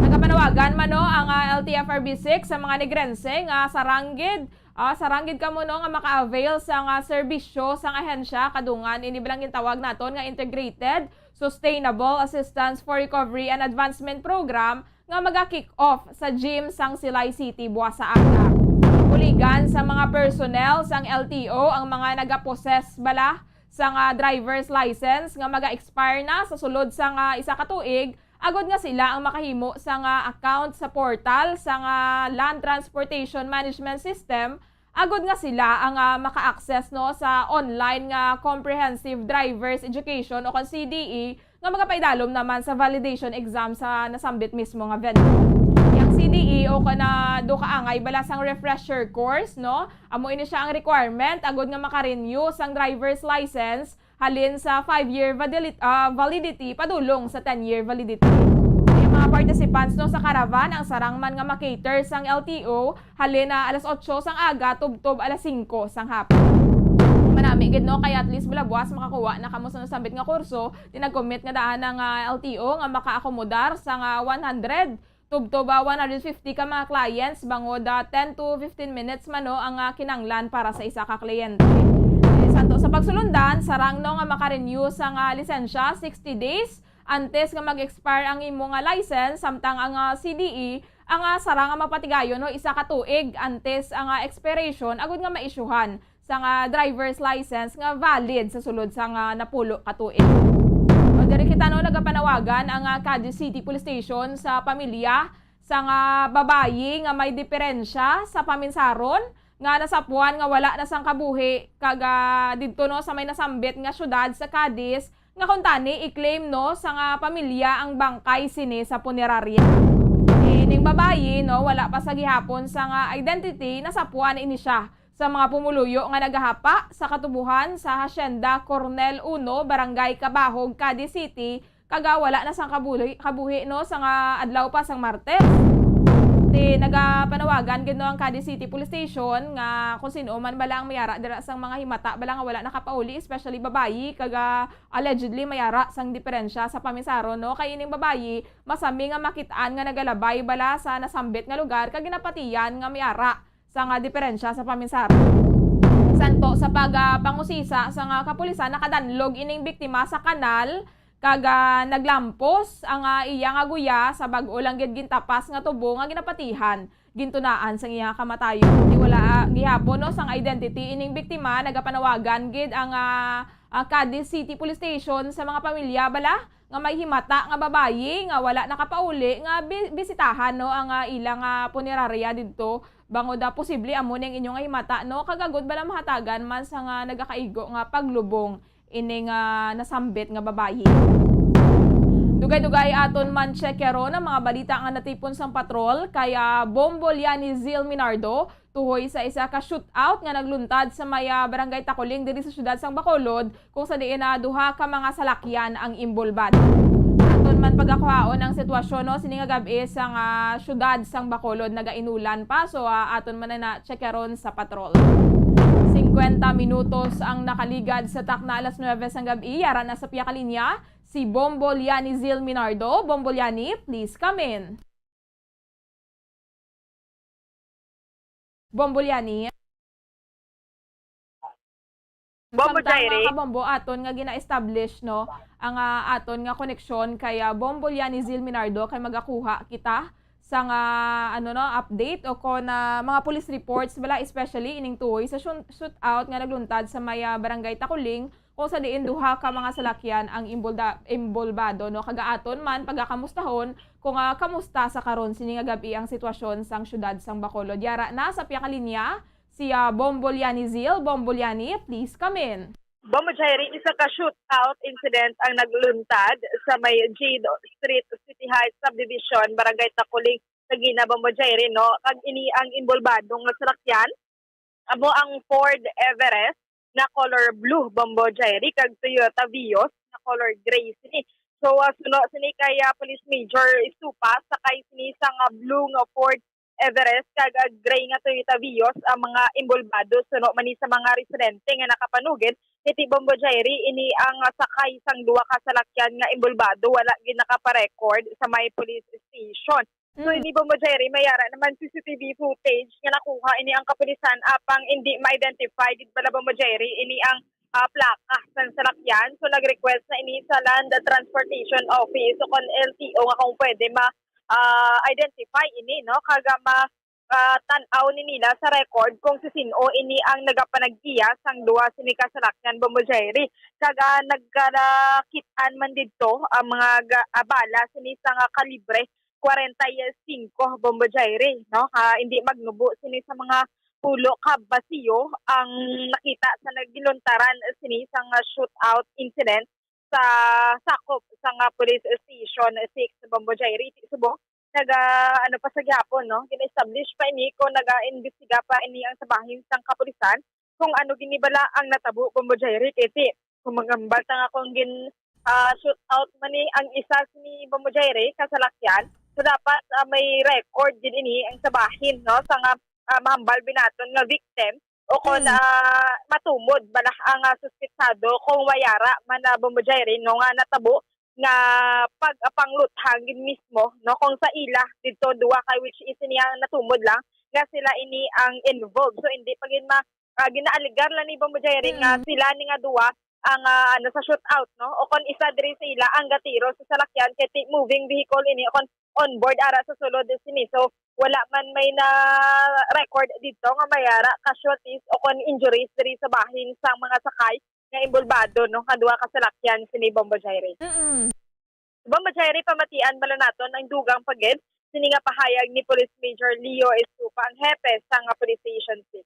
Nagapanawagan man, no, ang, ah, L T F R B six sa mga Negrense nga sarang gid, ah, sarang gid kamo, no, nga maka-avail sa nga serbisyo sang ahensya, kadungan ini balang gintawag naton nga Integrated Sustainable Assistance for Recovery and Advancement Program nga maga-kick off sa gym sang Silay City buwas sa aga. Buligan sa mga personnel sang L T O ang mga nagapossess bala sa nga driver's license nga maga-expire na sa sulod sa nga isa ka tuig, agod nga sila ang makahimo sa nga account sa portal sa nga Land Transportation Management System, agod nga sila ang, ah, maka-access, no, sa online nga Comprehensive Driver's Education o kon C D E nga magapaidalom naman sa validation exam sa nasambit mismo nga venue. Yang C D E o kon, ah, do kaangay bala sang refresher course, no? Amo ini siya ang requirement agud nga maka-renew sang driver's license halin sa five-year validit-, ah, validity padulong sa ten-year validity. Ang mga participants, no, sa caravan ang sarang man nga ma-cater sang L T O halin na alas otso sang aga tubtob alas singko sang hapon. Manami gid, no, kay at least bala buwas makakuha na kamo sa nasambit nga kurso. Di nag-commit nga daan ang, ah, L T O nga makaakomodar sa nga one hundred tubtob, ah, one hundred fifty ka mga clients bangod, ah, ten to fifteen minutes man, no, ang, ah, kinanglan para sa isa ka kliyente. Eh, santo sa pagsulundan, sarang, no, nga maka-renew sa nga lisensya sixty days antes nga mag-expire ang imo nga license, samtang ang, ah, C D E ang, ah, sarang nga mapatigayon, no, isa ka tuig antes ang, ah, expiration agud nga maisyuhan sa nga driver's license nga valid sa sulod sa nga napulo ka tuig. O, diri kita, no, nagapanawagan ang, ah, Cadiz City Police Station sa pamilya sa nga babayi nga may diferensya sa paminsaron nga nasapuan nga wala na sang kabuhi kag, ah, didto, no, sa may nasambit nga syudad sa Cadiz, nga kuntani i-claim, no, sa nga pamilya ang bangkay sini sa punerarya. Ining babayi, no, wala pa sa gihapon sa nga identity, nasapuan ini siya sa mga pumuluyo nga nagahapa sa katubuhan sa Hacienda Cornel Uno, Barangay Cabahog, Cadiz City, kag, ah, wala na sang kabuhi, kabuhi, no, sa nga adlaw pa sang Martes. Ti nagapanawagan gid, no, ang Cadiz City Police Station nga kung sin-o man bala ang mayara dira sang mga himata bala nga wala nakapauli, especially babayi, kag, ah, allegedly mayara sang diferensya sa paminsaron, no, kay ining babayi masami nga makit-an nga nagalabay bala sa nasambit nga lugar kag ginapatihan nga mayara sa nga diferensya sa paminsaron. Santo sa pag, ah, pangusisa sa nga kapulisan, nakadanlog ining biktima sa kanal kag, ah, naglampos ang, ah, iya nga guya sa bag-o lang gid gintapas nga tubo nga ginapatihan, gintunaan sang iya kamatayon. Di wala, ah, gihapon, no, sang identity ining biktima, nagapanawagan gid ang, ah, ah, Cadiz City Police Station sa mga pamilya bala nga may himata nga babayi nga wala nakapauli nga bi-, bisitahan, no, ang, ah, ila nga punerarya didto, bangod, ah, posible amo ni ang inyo nga himata, no, kag agud bala mahatagan man sa nga nagakaigo nga paglubong ini nga nasambit nga babayi. Dugay-dugay aton man checkeron ang mga balita nga natipon sang patrol kay, ah, Bombo Liani Zil Minardo tuhoy sa isa ka shootout nga nagluntad sa may, ah, Barangay Taculing diri sa siyudad sang Bacolod, kung sa diin na duha ka mga salakyan ang imbolbado. Aton man pagakuhaon ang sitwasyon, no, sini nga gab-i sa nga siyudad sang Bacolod, nagainulan pa, so, ah, aton man na, na checkeron sa patrol. Singkwenta minutos ang nakaligad sa takna alas nuebe sang gab-i, yara na sa piyakalinya si Bombo Liani Zil Minardo. Bombo Liani, please come in. Bombo Liani. Bombo Samtang, Jairi. Mga kabombo, aton nga gina-establish, no, ang, ah, aton nga koneksyon kay, ah, Bombo Liani Zil Minardo kay magakuha kita sa nga, ano, no, update o kon, ah, mga police reports bala, especially ining tuhoy sa shun-, shootout nga nagluntad sa may, ah, Barangay Taculing, kung sa diin duha ka mga salakyan ang imbolda-, imbolbado, no? Kag aton man pagakamustahon kung, ah, kamusta sa karon sini nga gab-i ang sitwasyon sang siyudad sang Bacolod. Yara na sa piyakalinya si, ah, Bombo Liani Zil. Bombo Liani, please come in. Bombo Jairi, isa ka shootout incident ang nagluntad sa may Jade Street, City Heights Subdivision, Barangay Taculing, Laguna, Bombo Jairi, no? Kag ini ang imbolbado nga salakyan amo ang Ford Everest na color blue, Bombo Jairi, kag Toyota Vios na color gray sini. So, ah, suno sini kay, ah, Police Major Estupa, sakay sini sa nga blue nga Ford Everest kag, ah, gray nga Toyota Vios ang mga inbolbado, suno man ni sa mga residente nga nakapanugid. Kay ti, Bombo Jerry, ini ang, ah, sakay sang duha ka salakyan nga inbolbado wala gid nakaparecord sa may police station. So, Mm. ini, Bombo Jerry, may ara naman C C T V footage nga nakuha ini ang kapulisan, apang indi ma-identify gid bala, Bombo Jerry, ini ang, ah, plaka sang salakyan. So, nag-request na ini sa Land Transportation Office o kon L T O nga kung pwede ma, ah, identify ini, no? Kag, ah, ma, ah, tan-aw ni nila sa record kung si sin-o ini ang nagapanag-iya sang duha sini ka salakyan, Bombo Jerry. Kag, ah, nagkakit-an man didto ang mga ga, ah, bala sini sa nga kalibre kwarenta y singko, Bombo Jerry, no? Ah, hindi magnubo sini sa mga pulo ka basiyo ang nakita sa nagiluntaran sini sa nga shootout incident sa sakop sa nga police station six, Bombo Jerry. Ti subong, naga, ano pa sa gihapon, no? Gina-establish pa ini kung naga-imbestiga pa ini ang sa bahin sang kapulisan kung ano gini bala ang natabo, Bombo Jerry. Kay ti, kung magambal ta nga kung gin, ah, shoot out man ni ang isa sini, Bombo Jerry, ka salakyan, so dapat, ah, may record gid ini ang sa bahin, no, sa nga, ah, mahambal binaton nga victim o kon, Mm. ah, matumod bala ang, ah, suspetsado kung may ara man na, Bombo Jerry, no, nga natabo nga pag, ah, pangluthang gid mismo, no, kung sa ila didto duha kay which is niya natumod lang nga sila ini ang involved. So, hindi pa gid ma, ah, ginaalegar lang ni Bombo Jerry nga Mm. sila ni nga duha ang, ah, ano, sa shootout, no? O kon isa diri sa ila ang gatiro sa salakyan kay ti moving vehicle ini o kon on board ara sa sulod sini. So, wala man may na-record didto nga may ara casualties o kon injuries diri sa bahin sang mga sakay nga inbolbado, no, nga duha ka salakyan sini, Bombo Jerry. Mm. Bombo Jerry, pamatian bala naton ang dugang pa gid sini nga pahayag ni Police Major Leo Estupa, ang hepe sa nga Police Station six.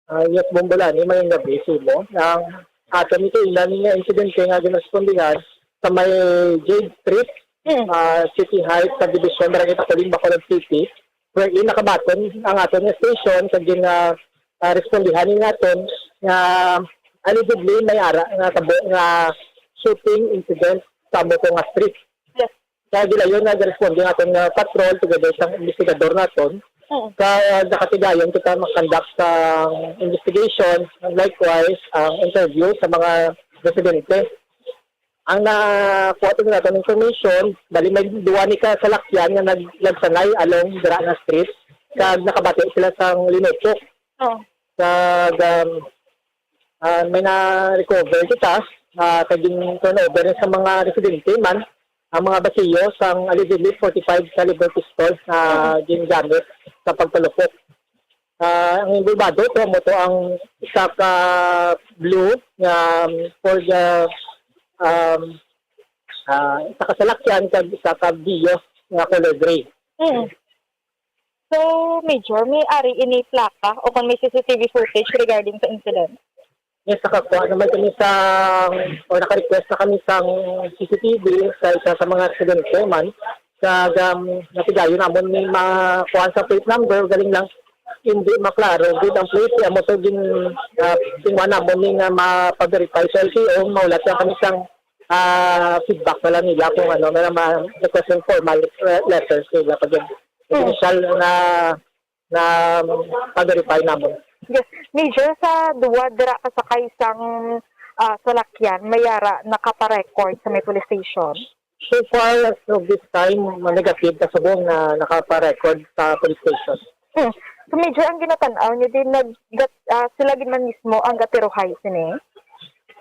Ah, yes, Bombo Lani, mayong gabi sa imo. Ang aton ito ila ni nga insidente nga ginrespondihan sa may Jade Street, Mm. ah, City Heights Subdivision, Barangay Taculing, Bacolod City, wherein nakabaton ang aton nga station kag gin, ah, ah, respondihan ni naton nga allegedly may ara nga tabo nga shooting incident sa amo ko nga street. Yes. Sa gilayon nga giresponde ang aton nga patrol together sa investigador naton. Mm. Sa nakatigayon kita mag-conduct sa investigation, likewise ang interview sa mga residente. Ang nakuha to naton information, bali may duwa ni ka salakyan nga nag-, nagsanay along dira nga street, kag nakabati sila sang linupok. Oh. Kag, um, ah, may na-recover kita, ah, kag gin-turnover sa mga residente man ang mga basiyo sang allegedly forty-five caliber pistol na Mm. gingamit sa pagpalupok. Ah, ang involvado to, amo to ang isa ka blue nga, um, Ford, ah, um, ah, isa ka salakyan kag isa ka Vios nga color gray. Mm. So, Major, may ari ini plaka o kung may C C T V footage regarding sa incident? Yes, nakakuha naman kami sa, or naka-request na kami sa C C T V sa isa sa mga residente man. Sa, um, natigayon namon ni makuha sa plate number, galing lang hindi maklaro gid ang plate. Amo to gin, ah, tingwa namon ni nga mapa-verify sa L T O, maulat lang kami sang, ah, feedback na lang nila kung ano, na ma-request ng formal, eh, letters nila pag yun. Hmm. Initial na, na pa-verify namon. Yes. Major, sa duwa dira ka sakay sang, ah, salakyan, may ara nakaparecord sa may police station? So far, as of this time, negative ka subong na nakaparecord sa police station. Hmm. So, Major, ang ginatan-aw niyo din, nag-, gat-, ah, sila gid man mismo ang gatiruhay sini?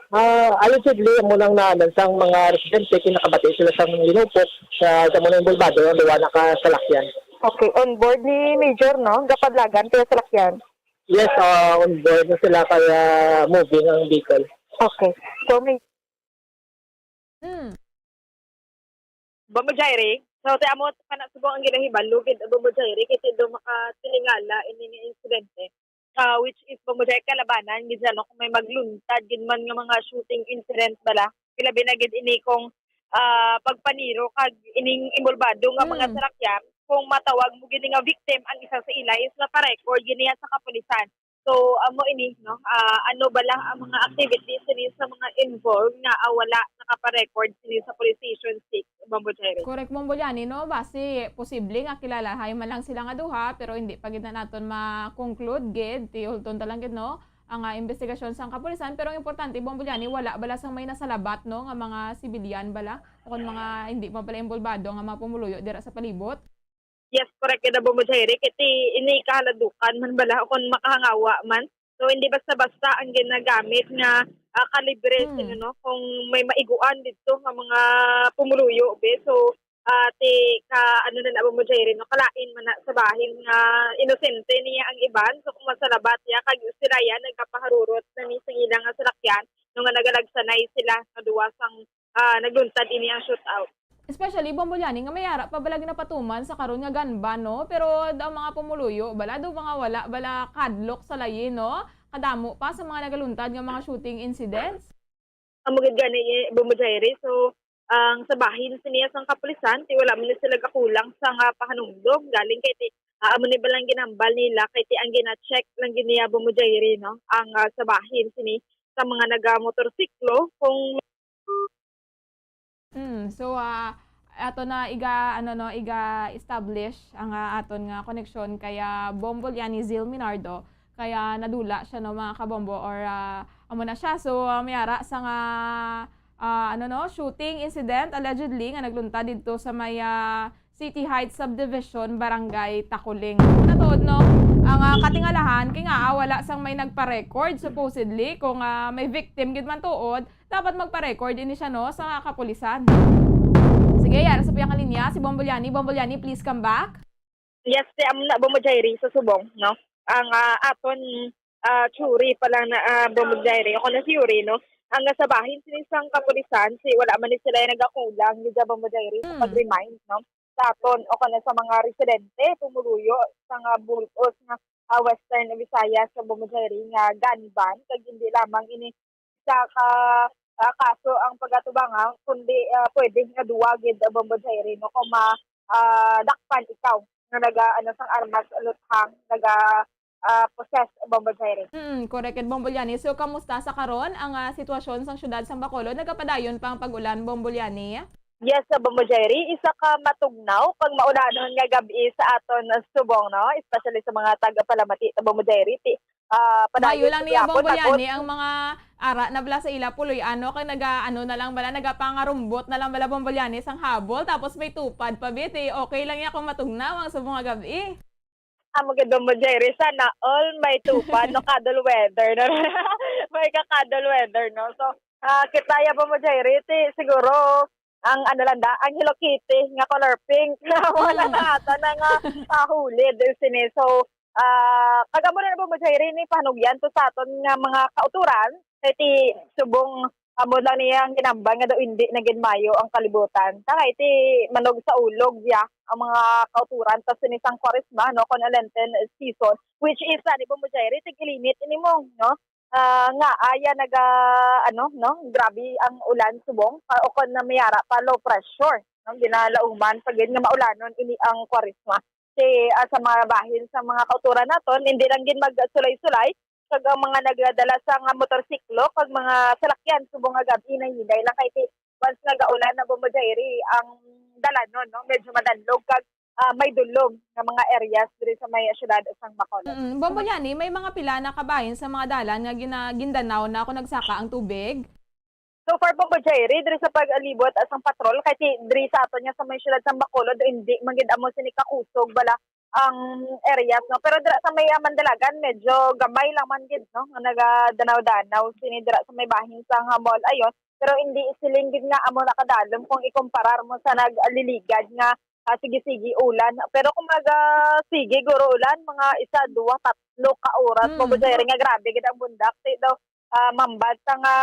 Ah, allegedly, amo lang na, na sang mga residente, kinakabati sila sang linupok, sa, sa mga involvado, ang duwa nakasalakyan. Okay, on board ni Major, no? Gapadlagan kaya salakyan? Yes, ah, on board na sila, kaya moving ang vehicle. Okay. So, may Mm. Bombo Jairi. So, ti amo pa na subong ang ginahibalo gid, Bombo Jairi, kay ti daw makatilingala ini nga insidente. Ah, which is, Bombo Jairi, kalabanan gid siya, no, kung may magluntad gid man nga mga shooting incident bala. Ilabi na gid ini kung, ah, pagpaniro kag ining involbado nga mga Mm. sarakyan, kung matawag mo gid nga victim ang isa sa ila, is maparecord gid niya sa kapulisan. So, amo ini, no? Ah, ano bala ang mga activities sini sa mga involved nga, ah, wala nakapa-record sini sa Police Station six, Bombo Jerry? Correct, Bombo Liani, no? Basi, posible nga kilalahay man lang sila nga duha, pero hindi pa gid na naton ma-conclude gid, ti hulton ta lang gid, no? Ang, ah, investigasyon sang kapulisan, pero ang importante, Bombo Liani, wala bala sang may nasalabat, no, nga mga sibilyan bala, o kon mga hindi man pala involbado nga mga pumuluyo dira sa palibot? Yes, correct gid, Bombo Jairi. Kay ti ini kahaladukan man bala o kon makahangawa man. So, hindi basta-basta ang ginagamit nga, ah, kalibre, Hmm. sino, no? Kung may maiguan didto nga mga pumuluyo, be. So, ah, ti ka, ano na na, Bombo Jairi, no? Kalain man na sa bahin nga inosente niya ang iban. So, kung masalabat niya, kag sila yan, nagkapaharurot na ni sa ilang nga salakyan, no, nga nagalagsanay sila nga duwa sang, ah, nagluntad ini ang shootout. Especially, Bombo Liani, nga may ara pa bala ginapatuman sa karon nga gun ban, no? Pero daw mga pumuluyo bala, daw mga wala bala kadlok sa layi, no? Kadamo pa sa mga nagaluntad nga mga shooting incidents. Amo gid gani, eh, Bombo Jairi. So, ang sa bahin siniya sang kapulisan, ti wala man ni sila gakulang sa nga pahanumdom. Galing kay ti, ah, amo ni balang ginambal nila, kay ti ang gina-check lang gid niya, Bombo Jairi, no? Ang, ah, sa bahin sini sa mga nagamotorsiklo, kung Mm, so, ah, ato na iga, ano, no, iga-establish ang, ah, aton nga koneksyon kay, ah, Bombo Liani Zil Minardo. Kaya nadula siya, no, mga kabombo, or, ah, amo na siya. So, ah, may ara sa nga, ah, ano, no, shooting incident, allegedly, nga nagluntad didto sa may, ah, City Heights Subdivision, Barangay Taculing. Natuod, no, ang, ah, katingalahan, kay nga, ah, wala sang may nagpa-record, supposedly, kung, ah, may victim gid man tuod, dapat magpa-record ini siya, no, sa kapulisan. Sige, yara sa piyang linya, si Bombo Liani. Bombo Liani, please come back. Yes, ti amo na, Bombo Jairi, sa subong, no? Ang, ah, aton, ah, theory pa lang na, ah, Bombo Jairi, ako na theory, no? Ang sa bahin sini sang kapulisan, si, wala man ni sila yung nagakulang, di ba, Bombo Jairi, sa Hmm. pag-remind, no? Sa aton, o kana sa mga residente, pumuluyo, sa nga bulkos nga, ah, Western Visayas, sa Bombo Jairi, nga gun ban, kag hindi lamang ini sa ka, ah, kaso ang pagatubangan, kundi, ah, pwede nga duwa gid, ah, Bombo Jairi, no, kung ma, ah, dakpan ikaw nga naga, ano, sang armas, luthang, naga, ah, possess, Bombo Jairi. Mm, correct, Bombo Liani. So, kamusta sa karon ang, ah, sitwasyon sang siyudad sang Bacolod? Nagapadayon pa ang pag-ulan, Bombo Liani? Yes, sa Bombo Jairi, isa ka matugnaw kag maulanon nga gab-i sa aton, ah, subong, no? Especially sa mga taga Palamati, sa Bombo Jairi. Ti, ah, Mayo padayon lang sa niya, gihapon, Bombo Liani, ang mga ara na bala sa ila puloy, ano, kay naga, ano na lang bala, nagapangarumbot na lang bala, Bombo Liani, sang habol, tapos may tupad pa, bi, ti okay lang niya kung matugnaw ang subong nga gab-i. Amo gid, Bombo Jairi, sana all may tupad, no, cuddle weather, no? May ka-cuddle weather, no? So, ah, kita ya, Bombo Jairi, ti siguro, ang ano lang da, ang Hello Kitty nga color pink na wala Mm. na ata na nga, ah, huli din sini. So, ah, kag amo na, Bombo Jairi, ni pahanugyan to sa aton nga mga kauturan, kay ti subong amo lang niya ang ginambal nga daw hindi na gid mayo ang kalibutan. Taray, ti manog sa ulog ya ang mga kauturan ta sini sang Kwaresma, no, kon Lenten season, which is, ah, di, Bombo Jairi, tig-ilinit ini mo, no? Ah, nga, aya naga, ano, no, grabe ang ulan subong, pa, o kon na may ara pa, low pressure, no, ginalauman pa gid nga maulanon ini ang Kwaresma. Ti, ah, sa mga bahin sa mga kauturan naton, hindi lang gid magsulay-sulay, kag ang mga nagdala sa nga motorsiklo kag mga salakyan subong nga gab-i, nahihinay lang kay ti once nga gaulan na, Bombo Jairi, ang dalanon, no, medyo madanlog kag, ah, may dulom nga mga areas diri sa may siyudad sang Bacolod. Mm, Bombo Liani, may mga pila na kabahin sa mga dalan nga gina-, gindanaw na kung nagsaka ang tubig? So far, Bombo Jairi, diri sa pag-alibot, ah, sang patrol, kay ti, diri sa aton nga sa may siyudad sang Bacolod, hindi man gid amo sini kakusog bala ang areas, no? Pero dira sa may, ah, Mandalagan, medyo gamay lang man gid, no, nga nagadanaw-danaw sini dira sa may bahin sang Mall Ayon. Pero hindi siling gid nga amo nakadalom kung ikumparar mo sa nagliligad nga, ah, sige-sige ulan. Pero kung maga, sige guro ulan, mga isa, duwa, tatlo ka oras, Mm. Bombo Jairi, nga grabe gid ang bundak. Ti daw, ah, mambal sa nga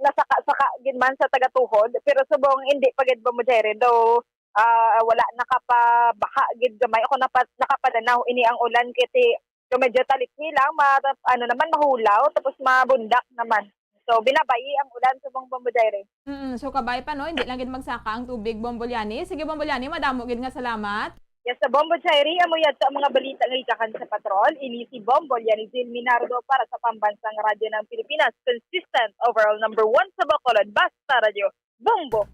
nasaka-saka gid man sa tagatuhod, pero subong hindi pa gid, Bombo Jairi, daw, ah, wala nakapabaha gid gamay, ako napa-, nakapadanaw ini ang ulan kay ti, so medyo talipni lang, ma-, ano naman, mahulaw, tapos mabundak naman. So, binabayi ang ulan subong, Bombo Jairi. Mm, so kabay pa, no? Hindi lang gid magsaka ang tubig, Bombo Liani. Sige, Bombo Liani, madamo gid nga salamat. Yes, sa Bombo Diary, amo yadto ang mga balita nga gikakan sa patrol. Ini si Bombo Lianizil Minardo para sa Pambansang Radyo ng Pilipinas, consistent overall number one sa Bacolod, Basta Radyo, Bombo.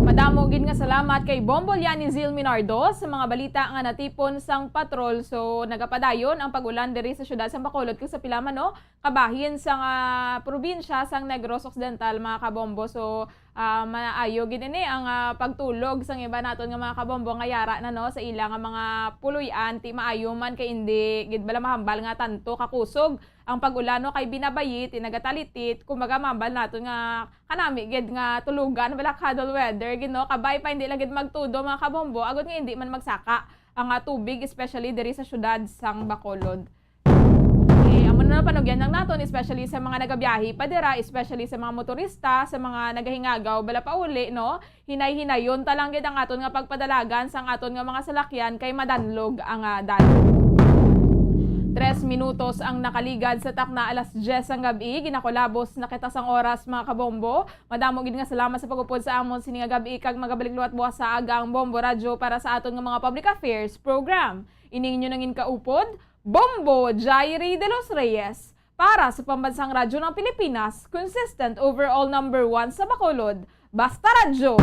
Madamo gid nga salamat kay Bombo Lianizil Minardo sa mga balita nga natipon sang patrol. So, nagapadayon ang pag-ulan diri sa siyudad sang Bacolod kag sa pila man, no, kabahin sang, ah, probinsya sang Negros Occidental, mga kabombo. So, ah, maayo gid ini ang, ah, pagtulog sang iba naton nga mga kabombo nga yara na, no, sa ila nga mga puloy-an, ti maayo man kay indi gid bala mahambal nga tanto kakusog ang pag-ulan, no, kay binabayi ti nagatalitit, kumbaga mahambal naton nga kanami gid nga tulugan, bala cuddle weather gid, no, kabay pa indi lang gid magtudo, mga kabombo, agod nga indi man magsaka ang, ah, tubig, especially diri sa siyudad sang Bacolod. Eh, amo na, panugyan lang naton, especially sa mga nagabiyahe pa dira, especially sa mga motorista, sa mga nagahingagaw bala pauli, no? Hinay-hinayon ta lang gid ang aton nga pagpadalagan sang aton nga mga salakyan kay madanlog ang, ah, dalan. Tres minutos ang nakaligad sa takna alas diyes sang gab-i, ginakulabos na kita sang oras, mga kabombo. Madamo gid nga salamat sa pag-upod sa amon sini nga gab-i, kag magabalik liwat buwas sa aga ang Bombo Radyo para sa aton nga mga public affairs program. Ining inyo nangin kaupod, Bombo Jairi de los Reyes, para sa Pambansang Radyo ng Pilipinas, consistent overall number one sa Bacolod, Basta Radyo,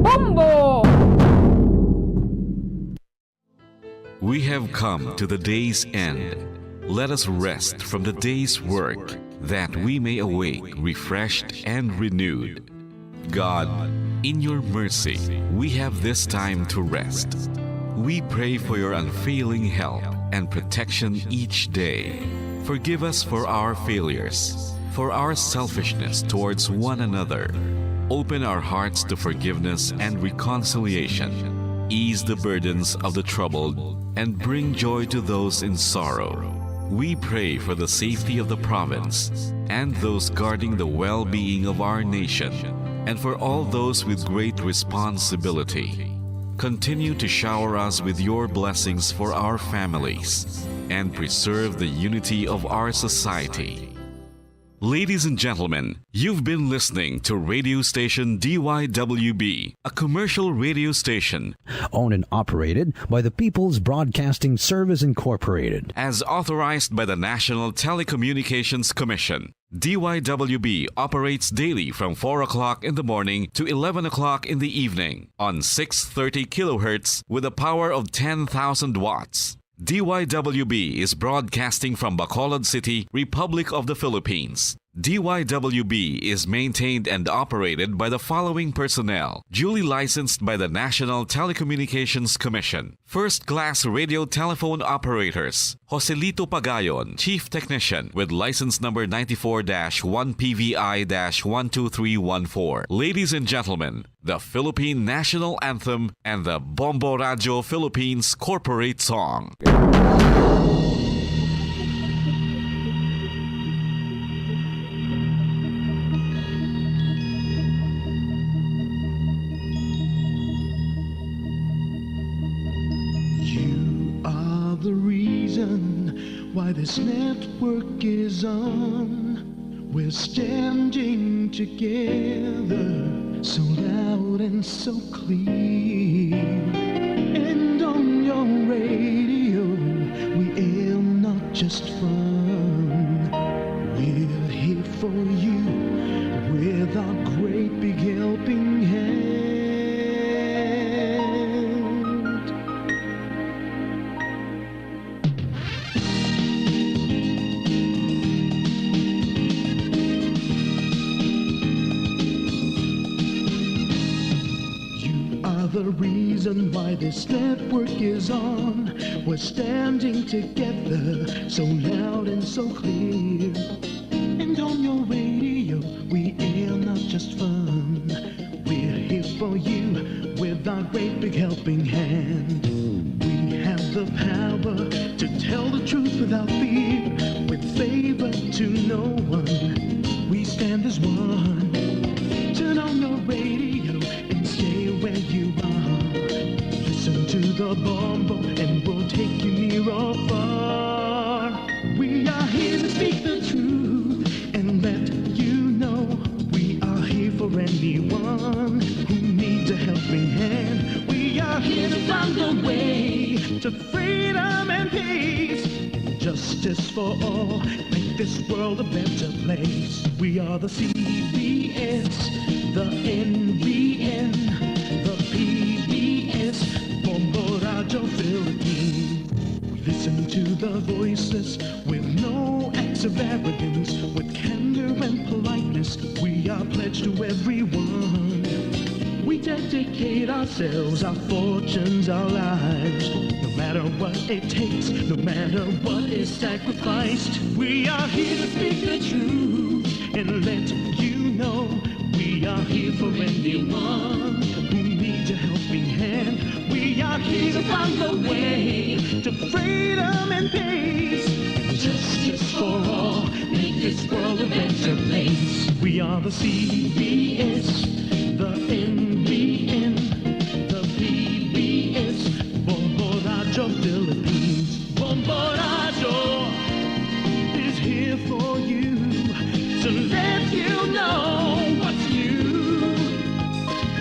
Bombo! We have come to the day's end. Let us rest from the day's work, that we may awake refreshed and renewed. God, in your mercy, we have this time to rest. We pray for your unfailing help and protection each day. Forgive us for our failures, for our selfishness towards one another. Open our hearts to forgiveness and reconciliation. Ease the burdens of the troubled and bring joy to those in sorrow. We pray for the safety of the province and those guarding the well-being of our nation, and for all those with great responsibility. Continue to shower us with your blessings for our families and preserve the unity of our society. Ladies and gentlemen, you've been listening to radio station D Y W B, a commercial radio station owned and operated by the People's Broadcasting Service Incorporated, as authorized by the National Telecommunications Commission. D Y W B operates daily from four o'clock in the morning to eleven o'clock in the evening on six thirty kilohertz with a power of ten thousand watts. D Y W B is broadcasting from Bacolod City, Republic of the Philippines. D Y W B is maintained and operated by the following personnel, duly licensed by the National Telecommunications Commission. First class radio telephone operators, Joselito Pagayon, Chief Technician, with license number ninety-four dash one P V I dash one two three one four. Ladies and gentlemen, the Philippine National Anthem and the Bombo Radyo Philippines Corporate Song. You are the reason why this network is on. We're standing together, so loud and so clear. And on your radio, we air not just fun. We're here for you with our great big helping hand. You are the reason why this network is on. We're standing together, so loud and so clear. And on your radio, we air not just fun. We're here for you with our great big helping hand. We have the power to tell the truth without fear, with favor to no one. We stand as one. Turn on your radio and stay where you are. Listen to the Bombo and we'll take you near or far. We are here to speak the truth and let you know we are here for anyone who needs a helping hand. Justice for all, make this world a better place. We are the C B S, the N B N, the P B S, Bombo Radio Philippines. Listen to the voices with no acts of arrogance, with candor and politeness. We are pledged to everyone. We dedicate ourselves, our fortunes, our lives, no matter what it takes, no matter what is sacrificed. We are here to speak the truth and let you know we are here for anyone who needs a helping hand. We are here to find the way to freedom and peace. Justice for all, make this world a better place. We are the C B S, the N B N, the P B S, Bombo Radio Philippines. Bombo Radio is here for you to let you know what's new.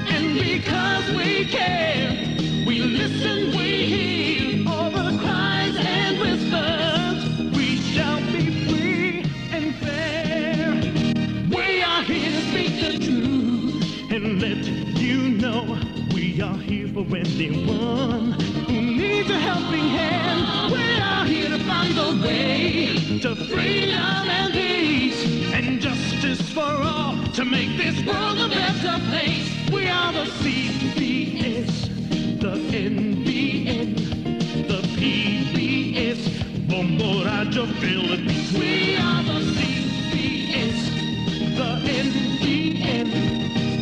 And because we care, we listen, we hear all the cries and whispers. We shall be free and fair. We are here to speak the truth and let you know we are here for anyone who needs a helping hand. We are here to find the way to freedom and peace and justice for all to make this world a better place. We are the C B S, the N B N, the P B S, Bombo Radio Philippines. We are the C B S, the N B N,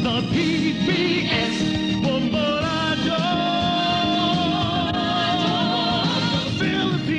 the P B S, Bombo Radio Philippines.